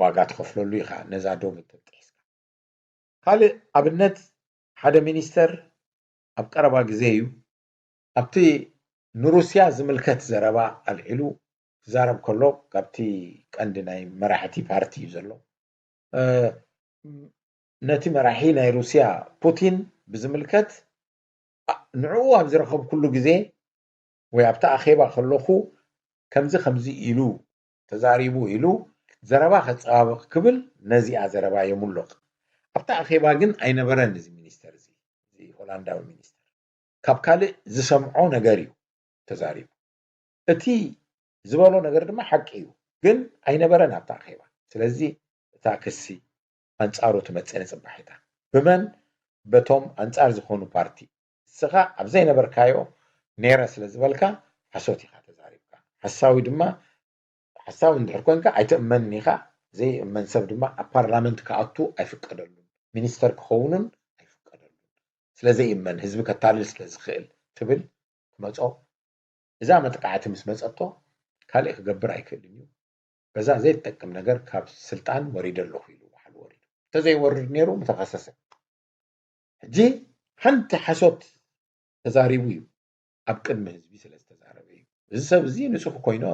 ዋጋ ትኸፍለሉ ኢኻ ነዛ ዶብ እንተጥሒስካ። ካልእ ኣብነት ሓደ ሚኒስተር ኣብ ቀረባ ግዜ እዩ ኣብቲ ንሩስያ ዝምልከት ዘረባ ኣልዒሉ ክዛረብ ከሎ ካብቲ ቀንዲ ናይ መራሕቲ ፓርቲ እዩ ዘሎ። ነቲ መራሒ ናይ ሩስያ ፑቲን ብዝምልከት ንዕኡ ኣብ ዝረኸብኩሉ ግዜ ወይ ኣብቲ ኣኼባ ከለኹ ከምዚ ከምዚ ኢሉ ተዛሪቡ ኢሉ ዘረባ ከፀባብቕ ክብል ነዚኣ ዘረባ የሙልቕ። ኣብቲ ኣኼባ ግን ኣይነበረን እዚ ሚኒስተር እዚ፣ እዚ ሆላንዳዊ ሚኒስተር። ካብ ካልእ ዝሰምዖ ነገር እዩ ተዛሪቡ። እቲ ዝበሎ ነገር ድማ ሓቂ እዩ፣ ግን ኣይነበረን ኣብታ ኣኼባ። ስለዚ እታ ክሲ ኣንጻሩ ትመጽእ ንጽባሒታ። ብመን? በቶም ኣንጻር ዝኾኑ ፓርቲ። ንስኻ ኣብ ዘይነበርካዮ ነይረ ስለ ዝበልካ ሓሶት ኢኻ ተዛሪብካ። ሓሳዊ ድማ ሓሳዊ እንድሕር ኮንካ ኣይትእመንን ኢኻ። ዘይእመን ሰብ ድማ ኣብ ፓርላመንት ክኣቱ ኣይፍቀደሉን፣ ሚኒስተር ክኸውንን ኣይፍቀደሉን። ስለ ዘይእመን፣ ህዝቢ ከታልል ስለ ዝኽእል ትብል ትመጾ። እዛ መጥቃዕቲ ምስ መጸቶ ካልእ ክገብር ኣይክእልን እዩ። በዛ ዘይትጠቅም ነገር ካብ ስልጣን ወሪደ ኣለኹ ኢሉ ባዕሉ ወሪዱ። እንተዘይወርድ ነይሩ ምተኸሰሰ። ሕጂ ሓንቲ ሓሶት ተዛሪቡ እዩ ኣብ ቅድሚ ህዝቢ ስለ ዝተዛረበ እዩ። እዚ ሰብ እዚ ንጹህ ኮይኑ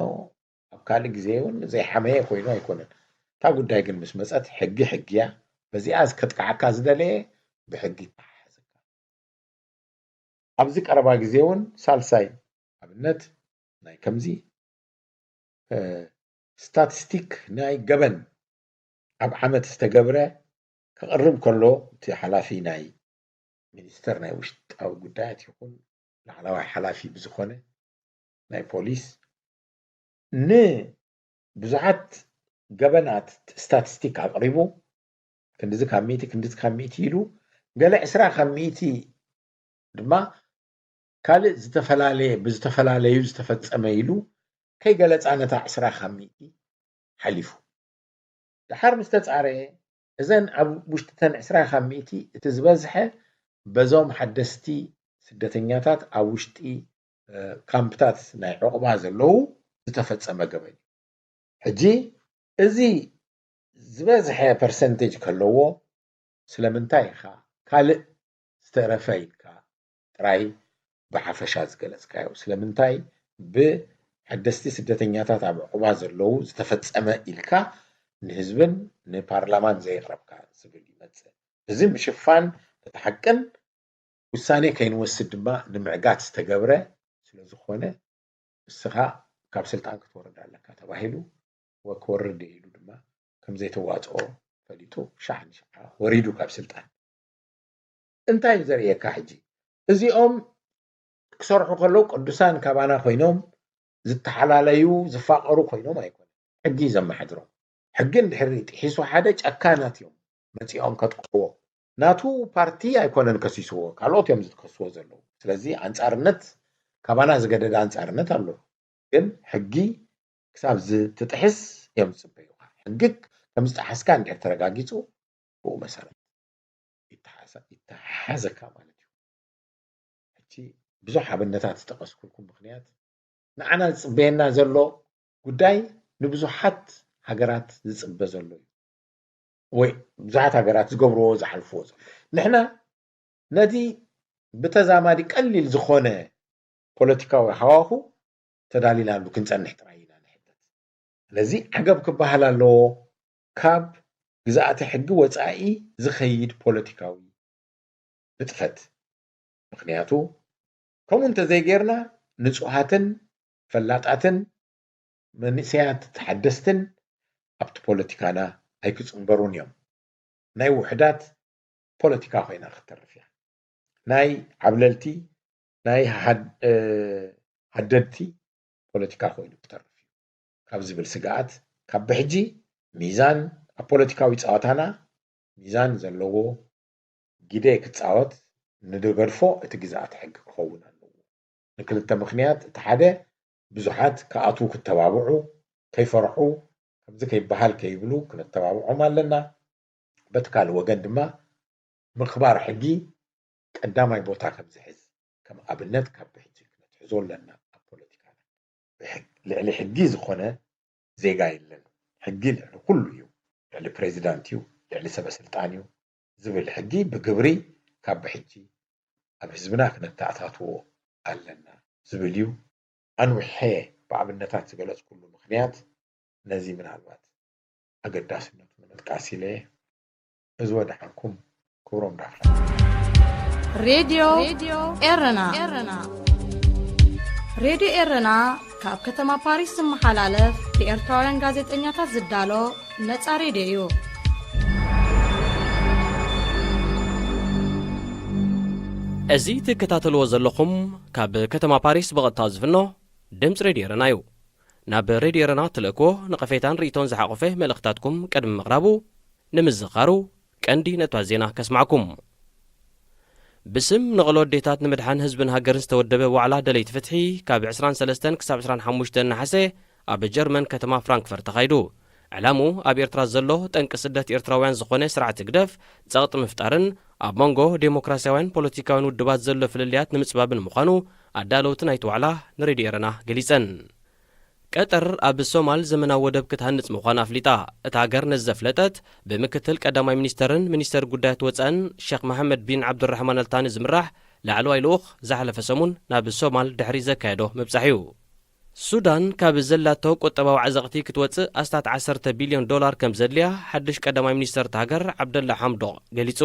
ኣብ ካልእ ግዜ እውን ዘይሓመየ ኮይኑ ኣይኮነን። እታ ጉዳይ ግን ምስ መጸት ሕጊ ሕጊ እያ። በዚኣ ከጥቅዓካ ዝደለየ ብሕጊ ይተሓሓዘካ። ኣብዚ ቀረባ ግዜ እውን ሳልሳይ ኣብነት ናይ ከምዚ ስታቲስቲክ ናይ ገበን ኣብ ዓመት ዝተገብረ ክቕርብ ከሎ እቲ ሓላፊ ናይ ሚኒስተር ናይ ውሽጣዊ ጉዳያት ይኹን ላዕለዋይ ሓላፊ ብዝኾነ ናይ ፖሊስ ንብዙሓት ገበናት ስታቲስቲክ ኣቕሪቡ ክንድዚ ካብ ሚእቲ ክንድዚ ካብ ሚእቲ ኢሉ ገለ ዕስራ ካብ ሚእቲ ድማ ካልእ ዝተፈላለየ ብዝተፈላለዩ ዝተፈጸመ ኢሉ ከይገለጻ ነታ ዕስራ ካብ ሚእቲ ሓሊፉ። ደሓር ምስ ተጻረየ እዘን ኣብ ውሽጢ ተን ዕስራ ካብ ሚእቲ እቲ ዝበዝሐ በዞም ሓደስቲ ስደተኛታት ኣብ ውሽጢ ካምፕታት ናይ ዕቑባ ዘለዉ ዝተፈጸመ ገበን እዩ። ሕጂ እዚ ዝበዝሐ ፐርሰንቴጅ ከለዎ ስለምንታይ ኢኻ ካልእ ዝተረፈ ኢልካ ጥራይ ብሓፈሻ ዝገለጽካዮ? ስለምንታይ ብሓደስቲ ስደተኛታት ኣብ ዕቑባ ዘለዉ ዝተፈጸመ ኢልካ ንህዝብን ንፓርላማን ዘየቕረብካ ዝብል ይመጽእ? እዚ ምሽፋን እቲ ሓቅን ውሳኔ ከይንወስድ ድማ ንምዕጋት ዝተገብረ ስለ ዝኾነ ንስኻ ካብ ስልጣን ክትወርድ ኣለካ ተባሂሉ ወክወርድ ኢሉ ድማ ከም ዘይተዋፅኦ ፈሊጡ ሻዕ ንሻዕ ወሪዱ ካብ ስልጣን። እንታይ እዩ ዘርእየካ ሕጂ? እዚኦም ክሰርሑ ከለዉ ቅዱሳን ካባና ኮይኖም ዝተሓላለዩ ዝፋቐሩ ኮይኖም ኣይኮነ ሕጊ ዘመሓድሮም። ሕጊ እንድሕሪ ጥሒሱ ሓደ ጨካናት እዮም መፂኦም ከጥቅዎ። ናቱ ፓርቲ ኣይኮነን ከሲስዎ፣ ካልኦት እዮም ዝከስዎ ዘለዉ። ስለዚ ኣንፃርነት ካባና ዝገደደ ኣንፃርነት ኣሎ። ግን ሕጊ ክሳብ ዝትጥሕስ እዮም ዝፅበዩኻ። ሕጊ ከም ዝጠሓስካ እንድሕር ተረጋጊፁ ብኡ መሰረት ይተሓዘካ ማለት እዩ። ሕጂ ብዙሕ ኣብነታት ዝጠቐስኩልኩም ምኽንያት ንዓና ዝፅበየና ዘሎ ጉዳይ ንብዙሓት ሃገራት ዝፅበ ዘሎ እዩ። ወይ ብዙሓት ሃገራት ዝገብርዎ ዝሓልፍዎ ዘሎ ንሕና ነቲ ብተዛማዲ ቀሊል ዝኾነ ፖለቲካዊ ሃዋሁ ተዳሊናሉ ክንጸንሕ ጥራይ ኢና ንሕተት። ስለዚ ዓገብ ክበሃል ኣለዎ፣ ካብ ግዝኣተ ሕጊ ወጻኢ ዝኸይድ ፖለቲካዊ ንጥፈት። ምኽንያቱ ከምኡ እንተዘይጌርና ንጹሃትን ፈላጣትን መንእሰያት ተሓደስትን ኣብቲ ፖለቲካና ኣይክጽንበሩን እዮም። ናይ ውሕዳት ፖለቲካ ኮይና ክትተርፍ እያ። ናይ ዓብለልቲ፣ ናይ ሃድ-፣ እ፣ ሃደድቲ ፖለቲካ ኮይኑ ክተርፍ እዩ ካብ ዝብል ስግኣት ካብ ብሕጂ ሚዛን ኣብ ፖለቲካዊ ጸዋታና ሚዛን ዘለዎ ግደ ክጻወት ንድገድፎ እቲ ግዝኣት ሕጊ ክኸውን ኣለዎ። ንክልተ ምኽንያት፣ እቲ ሓደ ብዙሓት ክኣትዉ ክተባብዑ ከይፈርሑ ከምዚ ከይበሃል ከይብሉ ክነተባብዖም ኣለና። በቲ ካልእ ወገን ድማ ምኽባር ሕጊ ቀዳማይ ቦታ ከም ዝሕዝ ከም ኣብነት ካብ ብሕጂ ክነትሕዞ ኣለና። ኣብ ፖለቲካና ብሕግ-፣ ልዕሊ ሕጊ ዝኾነ ዜጋ የለን። ሕጊ ልዕሊ ኩሉ እዩ። ልዕሊ ፕሬዚዳንት እዩ፣ ልዕሊ ሰበ ስልጣን እዩ ዝብል ሕጊ ብግብሪ ካብ ብሕጂ ኣብ ህዝብና ክነተኣታትዎ ኣለና ዝብል እዩ። ኣንዊሐ ብኣብነታት ዝገለጽኩሉ ምኽንያት ነዚ ምናልባት ኣገዳስነቱ ንምጥቃስ ኢለ እየ። እዚ ወደሓንኩም ክብሮም ዳፍላ። ሬድዮ ኤረና። ሬድዮ ኤረና ካብ ከተማ ፓሪስ ዝመሓላለፍ ብኤርትራውያን ጋዜጠኛታት ዝዳሎ ነጻ ሬድዮ እዩ። እዚ ትከታተልዎ ዘለኹም ካብ ከተማ ፓሪስ ብቐጥታ ዝፍኖ ድምፂ ሬድዮ ኤረና እዩ። ናብ ሬድዮ ኤረና ትልእክዎ ነቐፌታን ርእይቶን ዝሓቖፈ መልእኽታትኩም ቅድሚ ምቕራቡ ንምዝኻሩ ቀንዲ ነጥባት ዜና ከስማዕኩም። ብስም ንቕሎ ኣዴታት ንምድሓን ህዝብን ሃገርን ዝተወደበ ዋዕላ ደለይቲ ፍትሒ ካብ ዕስራን ሰለስተን ክሳብ ዕስራን ሓሙሽተን ነሓሰ ኣብ ጀርመን ከተማ ፍራንክፈርት ተኻይዱ። ዕላምኡ ኣብ ኤርትራ ዘሎ ጠንቂ ስደት ኤርትራውያን ዝኾነ ስርዓት ህግደፍ ጸቕጢ ምፍጣርን ኣብ መንጎ ዴሞክራስያውያን ፖለቲካውያን ውድባት ዘሎ ፍልልያት ንምጽባብን ምዃኑ ኣዳለውቲ ናይቲ ዋዕላ ንሬድዮ ኤረና ገሊጸን። ቀጠር ኣብ ሶማል ዘመናዊ ወደብ ክትሃንጽ ምዃና ኣፍሊጣ። እታ ሃገር ነዚ ዘፍለጠት ብምክትል ቀዳማይ ሚኒስተርን ሚኒስተር ጉዳያት ወጻእን ሸኽ መሓመድ ቢን ዓብዱራሕማን ኣልታኒ ዝምራሕ ላዕለዋይ ልኡኽ ዝሓለፈ ሰሙን ናብ ሶማል ድሕሪ ዘካየዶ ምብጻሕ እዩ። ሱዳን ካብ ዘላቶ ቁጠባዊ ዓዘቕቲ ክትወጽእ ኣስታት ዓሰርተ ቢልዮን ዶላር ከም ዘድልያ ሓድሽ ቀዳማይ ሚኒስተር እታ ሃገር ዓብደላ ሓምዶቕ ገሊጹ።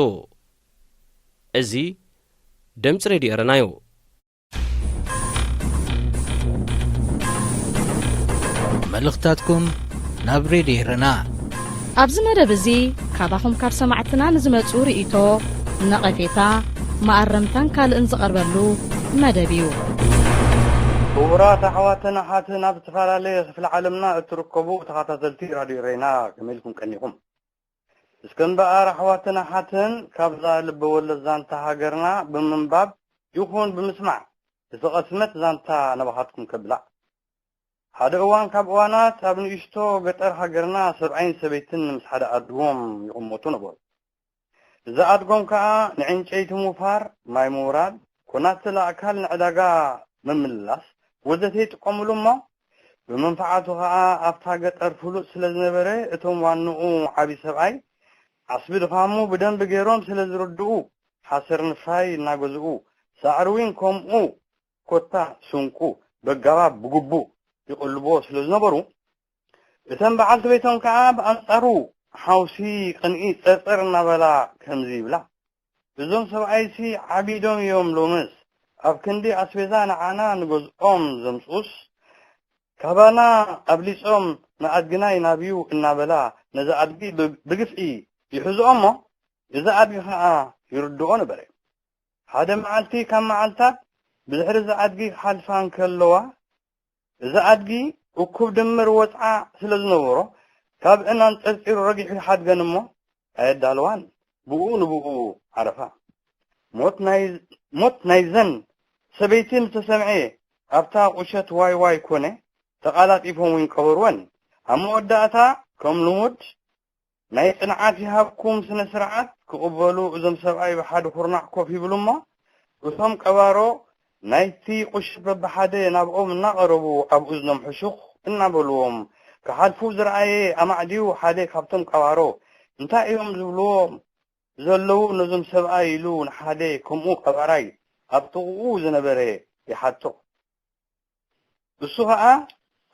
እዚ ድምጺ ሬድዮ ኤረና እዩ። መልእኽታትኩም ናብ ሬድዮ ኤረና። ኣብዚ መደብ እዚ ካባኹም ካብ ሰማዕትና ንዝመጹ ርእይቶ፣ ነቐፌታ፣ መኣረምታን ካልእን ዝቐርበሉ መደብ እዩ። ክቡራት ኣሕዋትን ኣሓትን ኣብ ዝተፈላለየ ክፍሊ ዓለምና እትርከቡ ተኸታተልቲ ራድዮ ኤረና ከመይ ኢልኩም ቀኒኹም? እስከ እምበኣር ኣሕዋትን ኣሓትን ካብዛ ልበ ወለድ ዛንታ ሃገርና ብምንባብ ይኹን ብምስማዕ ዝተቐስመት ዛንታ ናባኻትኩም ከብላዕ። ሓደ እዋን ካብ እዋናት ኣብ ንእሽቶ ገጠር ሃገርና ሰብኣይን ሰበይትን ምስ ሓደ ኣድጎም ይቕመጡ ነበሩ። እዚ ኣድጎም ከኣ ንዕንጨይቲ ምውፋር፣ ማይ ምውራድ፣ ኮናትል ኣእካል ንዕዳጋ ምምልላስ ወዘተ ይጥቀምሉ እሞ፣ ብመንፍዓቱ ከኣ ኣብታ ገጠር ፍሉጥ ስለ ዝነበረ፣ እቶም ዋንኡ ዓቢ ሰብኣይ ዓስቢ ድኻሙ ብደንቢ ገይሮም ስለ ዝርድኡ፣ ሓሰር ንፋይ እናገዝኡ፣ ሳዕሪ እውን ከምኡ ኮታ ስንቁ በጋባብ ብግቡእ ይቕልብዎ ስለ ዝነበሩ፣ እተን በዓልቲ ቤቶም ከኣ ብኣንጻሩ ሓውሲ ቅንኢ ጸርጸር እናበላ ከምዚ ይብላ፣ እዞም ሰብኣይሲ ዓቢዶም እዮም ሎምስ፣ ኣብ ክንዲ ኣስቤዛ ንዓና ንገዝኦም ዘምጽኡስ፣ ካባና ኣብሊጾም ንኣድግና ይናብዩ እናበላ ነዚ ኣድጊ ብ-፣ ብግፍዒ ይሕዝኦ እሞ፣ እዚ ኣድጊ ኸኣ ይርድኦ ነበረ። ሓደ መዓልቲ ካብ መዓልታት ብድሕሪ እዚ ኣድጊ ክሓልፋ እንከለዋ፣ እዚ ኣድጊ እኩብ ድምር ወጽዓ ስለ ዝነበሮ፣ ካብ እን ኣንጸርጺሩ ረጊሑ ይሓድገን እሞ ኣየዳለዋን። ብኡ ንብኡ ዓረፋ። ሞት ናይ፣ ሞት ናይዘን ሰበይቲ ምስ ተሰምዐ፣ ኣብታ ቁሸት ዋይ ዋይ ኮነ፣ ተቓላጢፎም እውን ቀበርወን። ኣብ መወዳእታ፣ ከም ልሙድ፣ ናይ ጽንዓት ይሃብኩም ስነ ስርዓት ክቕበሉ እዞም ሰብኣይ ብሓደ ኩርናዕ ኮፍ ይብሉ እሞ፣ እቶም ቀባሮ ናይቲ ቁሽት በብሓደ ናብኦም እናቐረቡ ኣብ እዝኖም ሕሹኽ እናበልዎም ክሓልፉ ዝረኣየ ኣማዕድዩ ሓደ ካብቶም ቀባሮ፣ "እንታይ እዮም ዝብልዎም ዘለዉ ነዞም ሰብኣይ?" ኢሉ ንሓደ ከምኡ ቀባራይ ኣብ ጥቕኡ ዝነበረ ይሓቶ። እሱ ኸኣ፣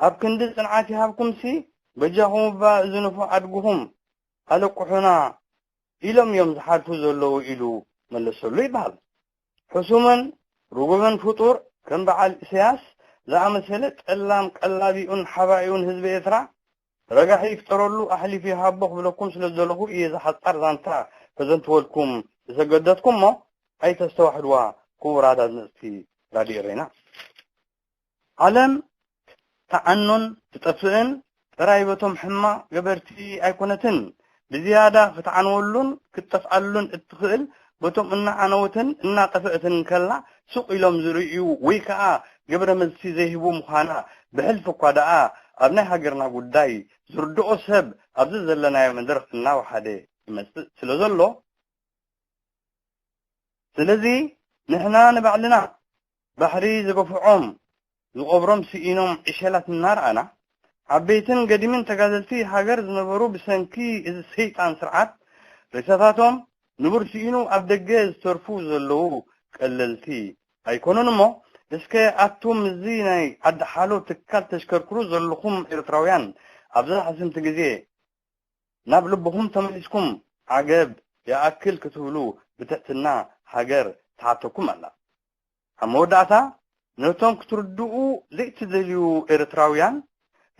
ኣብ ክንዲ ጽንዓት ይሃብኩምሲ፣ በጃኹም እባ እዚ ንፉዕ ኣድግኹም ኣለቅሑና ኢሎም እዮም ዝሓልፉ ዘለዉ ኢሉ መለሰሉ ይበሃል። ሕሱምን ርጉምን ፍጡር ከም በዓል ኢሳያስ ዝኣመሰለ ጠላም ቀላቢኡን ሓባኢኡን ህዝቢ ኤርትራ ረጋሒ ይፍጠረሉ ኣሕሊፉ ይሃቦ ክብለኩም ስለ ዝደለኹ እየ እዚ ሓጻር ዛንታ ከዘንትወልኩም ዝተገደድኩ እሞ ኣይተስተዋሕድዋ ክቡራት ኣድመጽቲ ራድዮ ኤሬና። ዓለም ትዓኖን ትጠፍእን ጥራይ በቶም ሕማቕ ገበርቲ ኣይኮነትን፣ ብዝያዳ ክትዓንወሉን ክትጠፍኣሉን እትኽእል በቶም እናዓነወትን እናጠፍአትን እንከላ ሱቕ ኢሎም ዝርእዩ ወይ ከኣ ግብረ መልሲ ዘይህቡ ምዃና ብሕልፊ እኳ ደኣ ኣብ ናይ ሃገርና ጉዳይ ዝርድኦ ሰብ ኣብዚ ዘለናዮ መድረኽ እናወሓደ ይመጽእ ስለ ዘሎ፣ ስለዚ ንሕና ንባዕልና ባሕሪ ዝገፍዖም ዝቐብሮም ስኢኖም ዕሸላት እናረኣና፣ ዓበይትን ገዲምን ተጋደልቲ ሃገር ዝነበሩ ብሰንኪ እዚ ሰይጣን ስርዓት ሬሳታቶም ንቡር ስኢኑ ኣብ ደገ ዝተርፉ ዘለዉ ቀለልቲ ኣይኮኑን እሞ፣ እስከ ኣቱም እዚ ናይ ዓዲ ሓሎ ትካል ተሽከርክሩ ዘለኹም ኤርትራውያን፣ ኣብዛ ሕስምቲ ግዜ ናብ ልብኹም ተመሊስኩም ዓገብ ይኣክል ክትብሉ ብትሕትና ሃገር ትሓተኩም ኣላ። ኣብ መወዳእታ፣ ነቶም ክትርድኡ ዘይትደልዩ ኤርትራውያን፣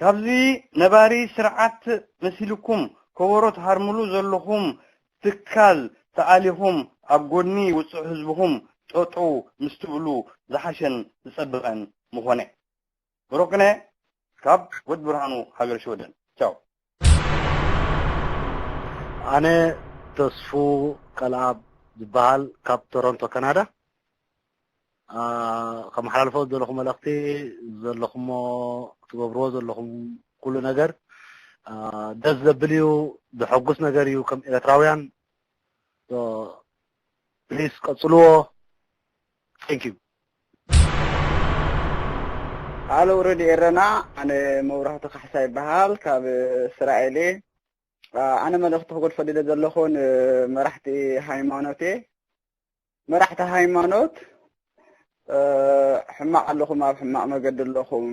ካብዚ ነባሪ ስርዓት መሲልኩም ከበሮ ትሃርምሉ ዘለኹም ትካል ተኣሊኹም ኣብ ጎኒ ውጹዕ ህዝብኹም ጠጠው ምስ ትብሉ ዝሓሸን ዝጸብቐን ምኾነ። ብሩክነ ካብ ወድ ብርሃኑ ሃገር ሽወደን። ቻው። ኣነ ተስፉ ቀልኣብ ዝበሃል ካብ ቶሮንቶ ካናዳ። ኣ፣ ከመሓላልፎ ዘለኹ መልእኽቲ ዘለኹሞ ትገብርዎ ዘለኹም ኩሉ ነገር፣ ኣ፣ ደስ ዘብል እዩ፣ ዘሐጉስ ነገር እዩ። ከም ኤርትራውያን፣ ሶ፣ ፕሊስ ቀጽልዎ። Thank you። ሃሎ ረድዮ ኤረና፣ ኣነ መብራህቱ ካሕሳ ይበሃል፣ ካብ እስራኤል እየ። ኣ፣ ኣነ መልእኽቲ ክጎድፈ ደለ ዘለኹ ንመራሕቲ ሃይማኖት እየ። መራሕቲ ሃይማኖት፣ እ፣ ሕማቕ ኣለኹም፣ ኣብ ሕማቕ መገዲ ኣለኹም።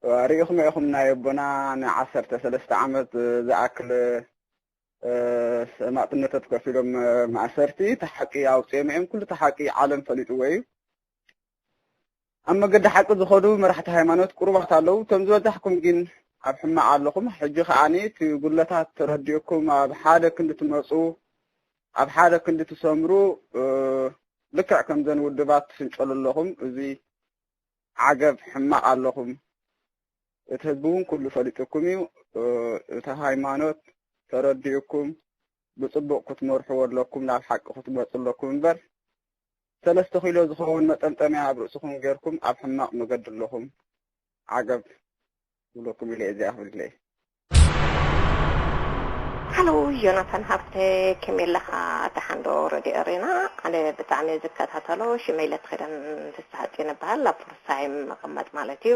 እ፣ ርኢኹም ኢኹም ናይ ኣቦና ንዓሰርተ ሰለስተ ዓመት ዝኣክል፣ እ፣ ሰማእትነታት ከፊሎም፣ እ፣ ማእሰርቲ እቲ ሓቂ ኣውፅኦም እዮም። ኩሉ እቲ ሓቂ ዓለም ፈሊጥዎ እዩ። ኣብ መገዲ ሓቂ ዝኸዱ መራሕቲ ሃይማኖት ቁሩባት ኣለዉ። እቶም ዝበዛሕኩም ግን ኣብ ሕማቕ ኣለኹም። ሕጂ ከዓኒ እቲ ጉድለታት ተረዲእኩም ኣብ ሓደ ክንዲ ትመፁ፣ ኣብ ሓደ ክንዲ ትሰምሩ፣ እ፣ ልክዕ ከምዘን ውድባት ትፍንጨሉ ኣለኹም። እዚ ዓገብ ሕማቕ ኣለኹም። እቲ ህዝቢ እውን ኩሉ ፈሊጥኩም እዩ። እ፣ እቲ ሃይማኖት ተረዲእኩም ብፅቡቕ ክትመርሕዎ ኣለኩም፣ ናብ ሓቂ ክትመፁ ኣለኩም እምበር ሰለስተ ኪሎ ዝኸውን መጠምጠምያ ኣብ ርእስኹም ጌርኩም ኣብ ሕማቕ መገዲ ኣለኹም። ዓገብ ይብለኩም ኢለ እየ እዚኣ ክብል ኢለ እየ። ሃሎ ዮናታን ሃብተ፣ ከመይ ኣለኻ? ደሓን ዶ? ረድዮ ኤሬና ኣነ ብጣዕሚ እየ ዝከታተሎ። ሽመይ ለትኺዳን ፍስሓጽዮን እበሃል። ኣብ ፎርስሃይም መቐመጥ ማለት እዩ።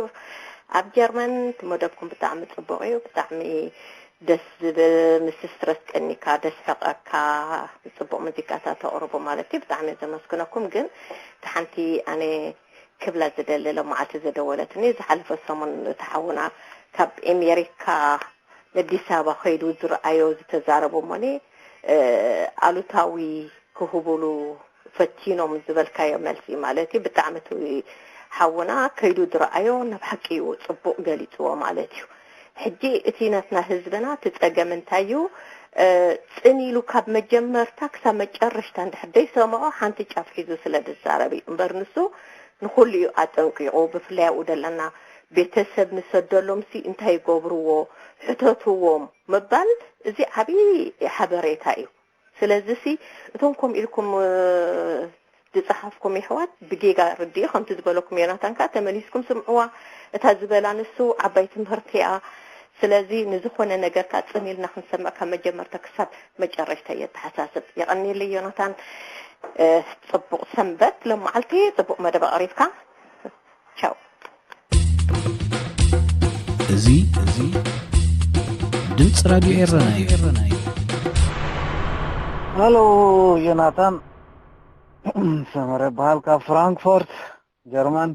ኣብ ጀርመን እቲ መደብኩም ብጣዕሚ ጽቡቕ እዩ። ብጣዕሚ ደስ ዝብል፣ ምስ ስትረስ ቀኒካ ደስሕቐካ ጽቡቕ ሙዚቃታት ተቕርቡ ማለት እዩ። ብጣዕሚ እየ ዘመስግነኩም። ግን እቲ ሓንቲ ኣነ ክብላ ዝደሊ ሎማዓልቲ ዝደወለትኒ፣ ዝሓለፈ ሰሙን እቲ ሓውና ካብ ኤሜሪካ ንኣዲስ ኣበባ ከይዱ ዝረኣዮ ዝተዛረቦ እሞኒ ኣሉታዊ ክህቡሉ ፈቲኖም ዝበልካዮ መልሲ ማለት እዩ። ብጣዕሚ እቲ ሓውና ከይዱ ዝረኣዮ ናብ ሓቂ እዩ ጽቡቕ ገሊጽዎ ማለት እዩ። ሕጂ እቲ ናትና ህዝብና እቲ ጸገም እንታይ እዩ? ጽን ኢሉ ካብ መጀመርታ ክሳብ መጨረሽታ እንድሕር ዘይሰምዖ ሓንቲ ጫፍ ሒዙ ስለ ዝዛረብ እዩ እምበር ንሱ ንኹሉ እዩ ኣጠንቂቑ። ብፍላይ ኣብኡ ዘለና ቤተሰብ ንሰደሎምሲ እንታይ ይገብርዎ ሕተትዎም ምባል እዚ ዓብዪ ሓበሬታ እዩ። ስለዚሲ እቶም ከምኡ ኢልኩም ዝጸሓፍኩም የሕዋት ብጌጋ ርድኡ ከምቲ ዝበለኩም ዮናታን ከኣ ተመሊስኩም ስምዕዋ። እታ ዝበላ ንሱ ዓባይ ትምህርቲ እያ። ስለዚ ንዝኾነ ነገር ከኣ ጽን ኢልና ክንሰምዕ ካብ መጀመርታ ክሳብ መጨረሽታ እየ ኣተሓሳስብ። የቐንየለይ ዮናታን። ጽቡቕ ሰንበት ሎም መዓልቲ ጽቡቕ መደብ ኣቕሪብካ። ቻው። እዚ እዚ ድምፂ ራድዮ ኤረና እዩ። ሃሎ ዮናታን፣ ሰመረ በሃል ካብ ፍራንክፎርት ጀርመን።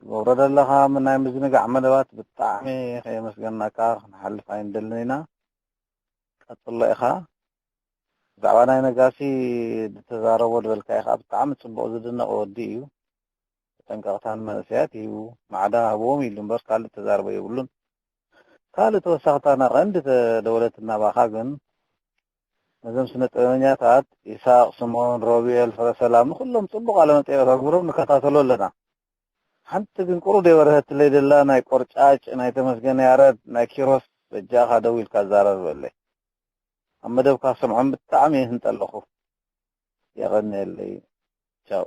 ገብረ ደለኻ ናይ ምዝንጋዕ መደባት ብጣዕሚ ከየመስገናካ ክንሓልፍ ኣይንደልን ኢና። ቀጽሎ ኢኻ። ብዛዕባ ናይ ነጋሲ ዝተዛረቦ ዝበልካዮ ከዓ ብጣዕሚ ጽቡቕ ዝድነቕ ወዲ እዩ። ተጠንቀቕታ ንመንእሰያት ይህቡ። ማዕዳ ህብዎም ኢሉ እምበር ካልእ ተዛርቦ የብሉን። ካልእ ተወሳኽታ ና ቀንዲ ተደወለት እናባኻ ግን ነዞም ስነ ጥበበኛታት ኢሳቅ፣ ስምኦን፣ ሮቢኤል፣ ፍረሰላም ንኩሎም ጽቡቕ ቃለ መጠይቕ ተግብሮም ንከታተሎ ኣለና። ሓንቲ ግን ቁሩብ ደይበርሀትለይ ደላ ናይ ቆርጫጭ፣ ናይ ተመስገን ያረድ፣ ናይ ኪሮስ በጃኻ ደው ኢልካ ዛረበለይ። ኣብ መደብካ ሰምዖም ብጣዕሚ ይህንጠለኹ። የቐንየለይ። ቻው።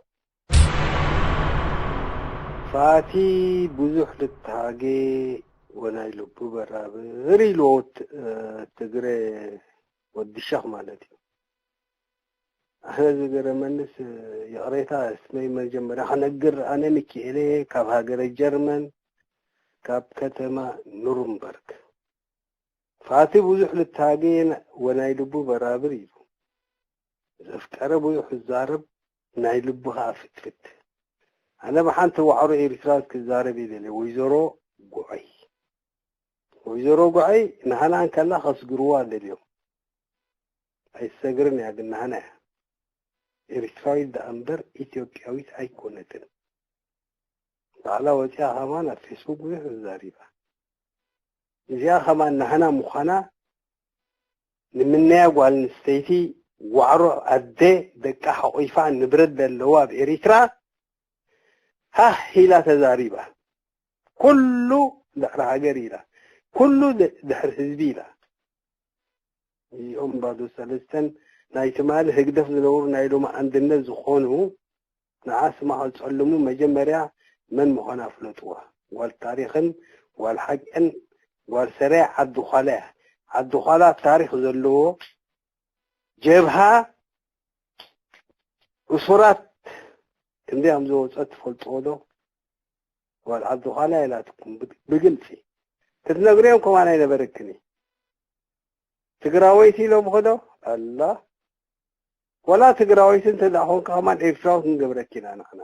ፋቲ ብዙሕ ልታሃጌ ወናይ ልቡ በራብር ኢልዎ ትግረ ወዲ ሸኽ ማለት እዩ። ኣነ ዝገረመንስ ይቕሬታ እስመይ መጀመርያ ክነግር ኣነ ሚኪኤሌ ካብ ሃገረ ጀርመን ካብ ከተማ ኑርንበርግ። ፋቲ ብዙሕ ልታገ ወናይ ልቡ በራብር እዩ። ዘፍቀረ ብዙሕ ዝዛረብ ናይ ልቡ ኸዓ ፍትፍት። ኣነ ብሓንቲ ዋዕሮ ኤሪትራዊት ክዛረብ ይደልየ ወይዘሮ ጉዐይ። ወይዘሮ ጉዐይ ንሃና እንከላ ከስግርዋ ደልዮም። ኣይትሰግርን እያ ግን ንሃና እያ። ኤሪትራዊት ደኣ እምበር ኢትዮጵያዊት ኣይኮነትን። ባዕላ ወፂኣ ኸማን ኣብ ፌስቡክ ብዙሕ ተዛሪባ። እዚኣ ኸማን ናህና ምዃና ንምነያ ጓል ኣንስተይቲ ዋዕሮ ኣደ ደቃ ሓቑፋ ንብረት ዘለዋ ኣብ ኤሪትራ ሃህ ኢላ ተዛሪባ። ኩሉ ድሕሪ ሃገር ኢላ፣ ኩሉ ድሕሪ ህዝቢ ኢላ። እዚኦም ባዶ ሰለስተን ናይ ትማሊ ህግደፍ ዝነበሩ ናይ ሎሚ ኣንድነት ዝኾኑ ንዓ ስማ ከጸልሙ መጀመርያ መን ምዃና ፍለጥዋ። ጓል ታሪኽን ጓል ሓቅን ጓል ሰረያ ዓዲ ዃላ እያ። ዓዲ ዃላ ታሪኽ ዘለዎ ጀብሃ እሱራት ክንደይ ከም ዝወጸት ትፈልጥዎ ዶ? ጓል ዓዲ ዃላ ኢላትኩም ብግልጺ ክትነግርዮም ከማን ኣይነበረክን። ትግራወይቲ ኢሎም ኸዶ ኣላ ወላ ትግራወይቲ እንተ ደኣ ኾንካ ከማን ኤርትራዊ ክንገብረኪ ኢና ንሕና።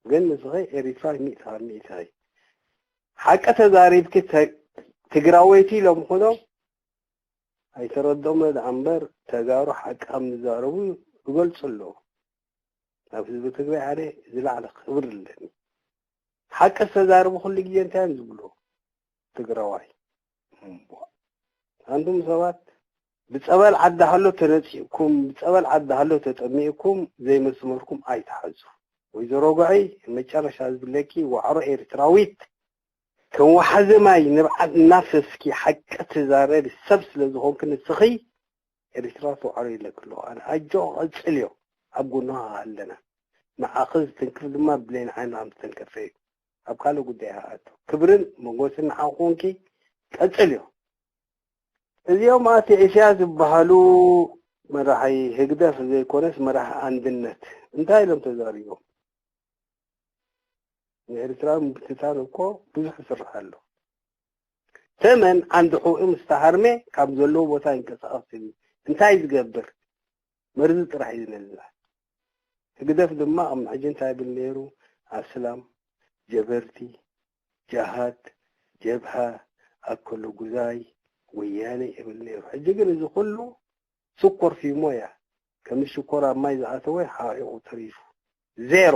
ግን ንስኺ ኤሪትራዊ ሚእቲ ካብ ሚእቲ ኢኺ። ሓቂ ተዛሪብኪ ትግራወይቲ ኢሎም ኾዶ ኣይተረድኦምን ደኣ እምበር ተጋሩ ሓቂ ከም ዝዛረቡ ይገልጹ ኣለዉ። ናብ ህዝቢ ትግራይ ኣነ ዝለዓለ ክብሪ ኣለኒ። ሓቂ ዝተዛረቡ ኩሉ ግዜ እንታይ እዮም ዝብሉ? ትግራዋይ። ኣንቱም ሰባት ብጸበል ዓዲ ሃሎ ተነጺእኩም፣ ብጸበል ዓዲ ሃሎ ተጠሚእኩም ዘይመስመርኩም ኣይትሓዙ። ወይዘሮ ጉዐይ መጨረሻ ዝብለኪ ዋዕሮ ኤርትራዊት ከም ወሓዚ ማይ ንብዓት እናፍሰስኪ ሓቂ ትዛረቢ ሰብ ስለ ዝኾንኪ ንስኺ ኤርትራ ትውዕሎ ኢለኪ ኣለኹ ኣነ ኣጆኺ ቀጽልዮ ኣብ ጎንኺ ኣለና ንዓኺ ዝትንክፍ ድማ ብሌን ዓይንና ከም ዝተንከፈ እዩ ኣብ ካልእ ጉዳይ ይኣቱ ክብርን ሞጎስን ንዓኺ ኮንኪ ቀጽልዮ እዚኦም ኣቲ ኢሳያስ ዝበሃሉ መራሒ ህግደፍ ዘይኮነስ መራሒ ኣንድነት እንታይ ኢሎም ተዛሪቦም ንኤርትራ ምብትታን እኮ ብዙሕ ይስራሕ ኣሎ። ተመን ዓንዲ ሕቖኡ ምስ ተሃርመ ካብ ዘለዎ ቦታ ይንቀሳቐስ እዩ። እንታይ እዩ ዝገብር? መርዚ ጥራሕ እዩ ዝነዝዕ። ህግደፍ ድማ ቅድሚ ሕጂ እንታይ ይብል ነይሩ? ኣስላም፣ ጀበርቲ፣ ጃሃድ፣ ጀብሃ፣ ኣከለ ጉዛይ፣ ወያነ ይብል ነይሩ። ሕጂ ግን እዚ ኩሉ ስኮር ፊሞ እያ። ከም ሽኮር ኣብ ማይ ዝኣተወ ሓቒቑ ተሪፉ። ዜሮ።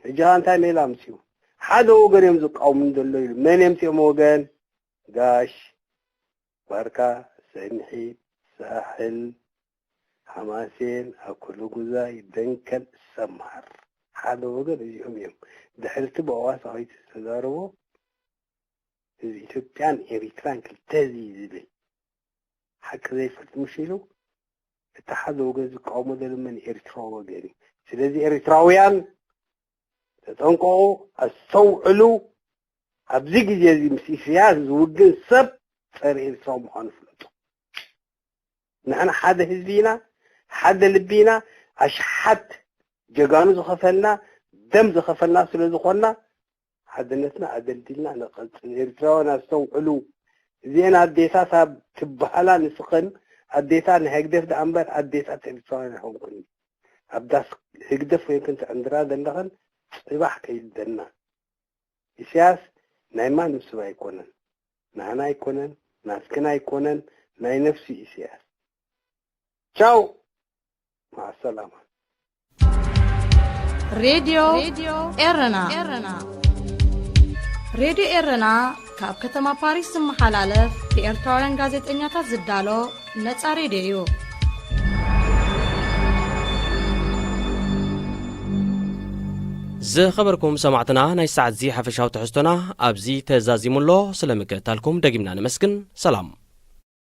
ሕጂ ኸኣ እንታይ ሜላ ኣምጺኡ? ሓደ ወገን እዮም ዝቃወሙ ዘሎ ኢሉ። መን የምጺኦም ወገን? ጋሽ፣ ባርካ፣ ሰንሒት፣ ሳሕል፣ ሓማሴን፣ ኣኩሉ ጉዛይ፣ ደንከል፣ ሰምሃር። ሓደ ወገን እዚኦም እዮም። ድሕርቲ ብኣዋሳ ከይተዘራረቦ እዚ ኢትዮጵያን ኤሪትራን ክልተ እዚ ዝብል ሓቂ ዘይፈልጥ ምሽ ኢሉ እቲ ሓደ ወገን ዝቃወሞ ዘሎ መን ኤርትራዊ ወገን እዩ። ስለዚ ኤርትራውያን ተጠንቀቑ፣ ኣስተውዕሉ። ኣብዚ ግዜ እዚ ምስ ኢሳያስ ዝውግን ሰብ ጸረ ኤርትራዊ ምዃኑ ፍለጡ። ንሕና ሓደ ህዝቢ ኢና፣ ሓደ ልቢ ኢና። ኣሽሓት ጀጋኑ ዝኸፈልና ደም ዝኸፈልና ስለ ዝኾንና ሓድነትና ኣደልዲልና ንቐጽል። ኤርትራውያን ኣስተውዕሉ። እዚአን ኣዴታት ኣብ ትበሃላ ንስኽን ኣዴታ ንህግደፍ ደኣ እምበር ኣዴታት ኤርትራውያን ኣይኮንኩን። ኣብ ዳስ ህግደፍ ኮይንክን ትዕንድራ ዘለኽን ጽባሕ ከይልደና። ኢሳያስ ናይ ማንም ሰብ ኣይኮነን። ናህና ኣይኮነን፣ ናትክን ኣይኮነን፣ ናይ ነፍሲ ኢሳያስ። ቻው። ማዕሰላማ። ሬድዮ ኤረና። ሬድዮ ኤረና ካብ ከተማ ፓሪስ ዝመሓላለፍ ብኤርትራውያን ጋዜጠኛታት ዝዳሎ ነጻ ሬድዮ እዩ። ዝኸበርኩም ሰማዕትና፣ ናይ ሰዓት እዚ ሓፈሻዊ ትሕዝቶና ኣብዚ ተዛዚሙ ኣሎ። ስለምክእታልኩም ደጊምና ነመስግን። ሰላም።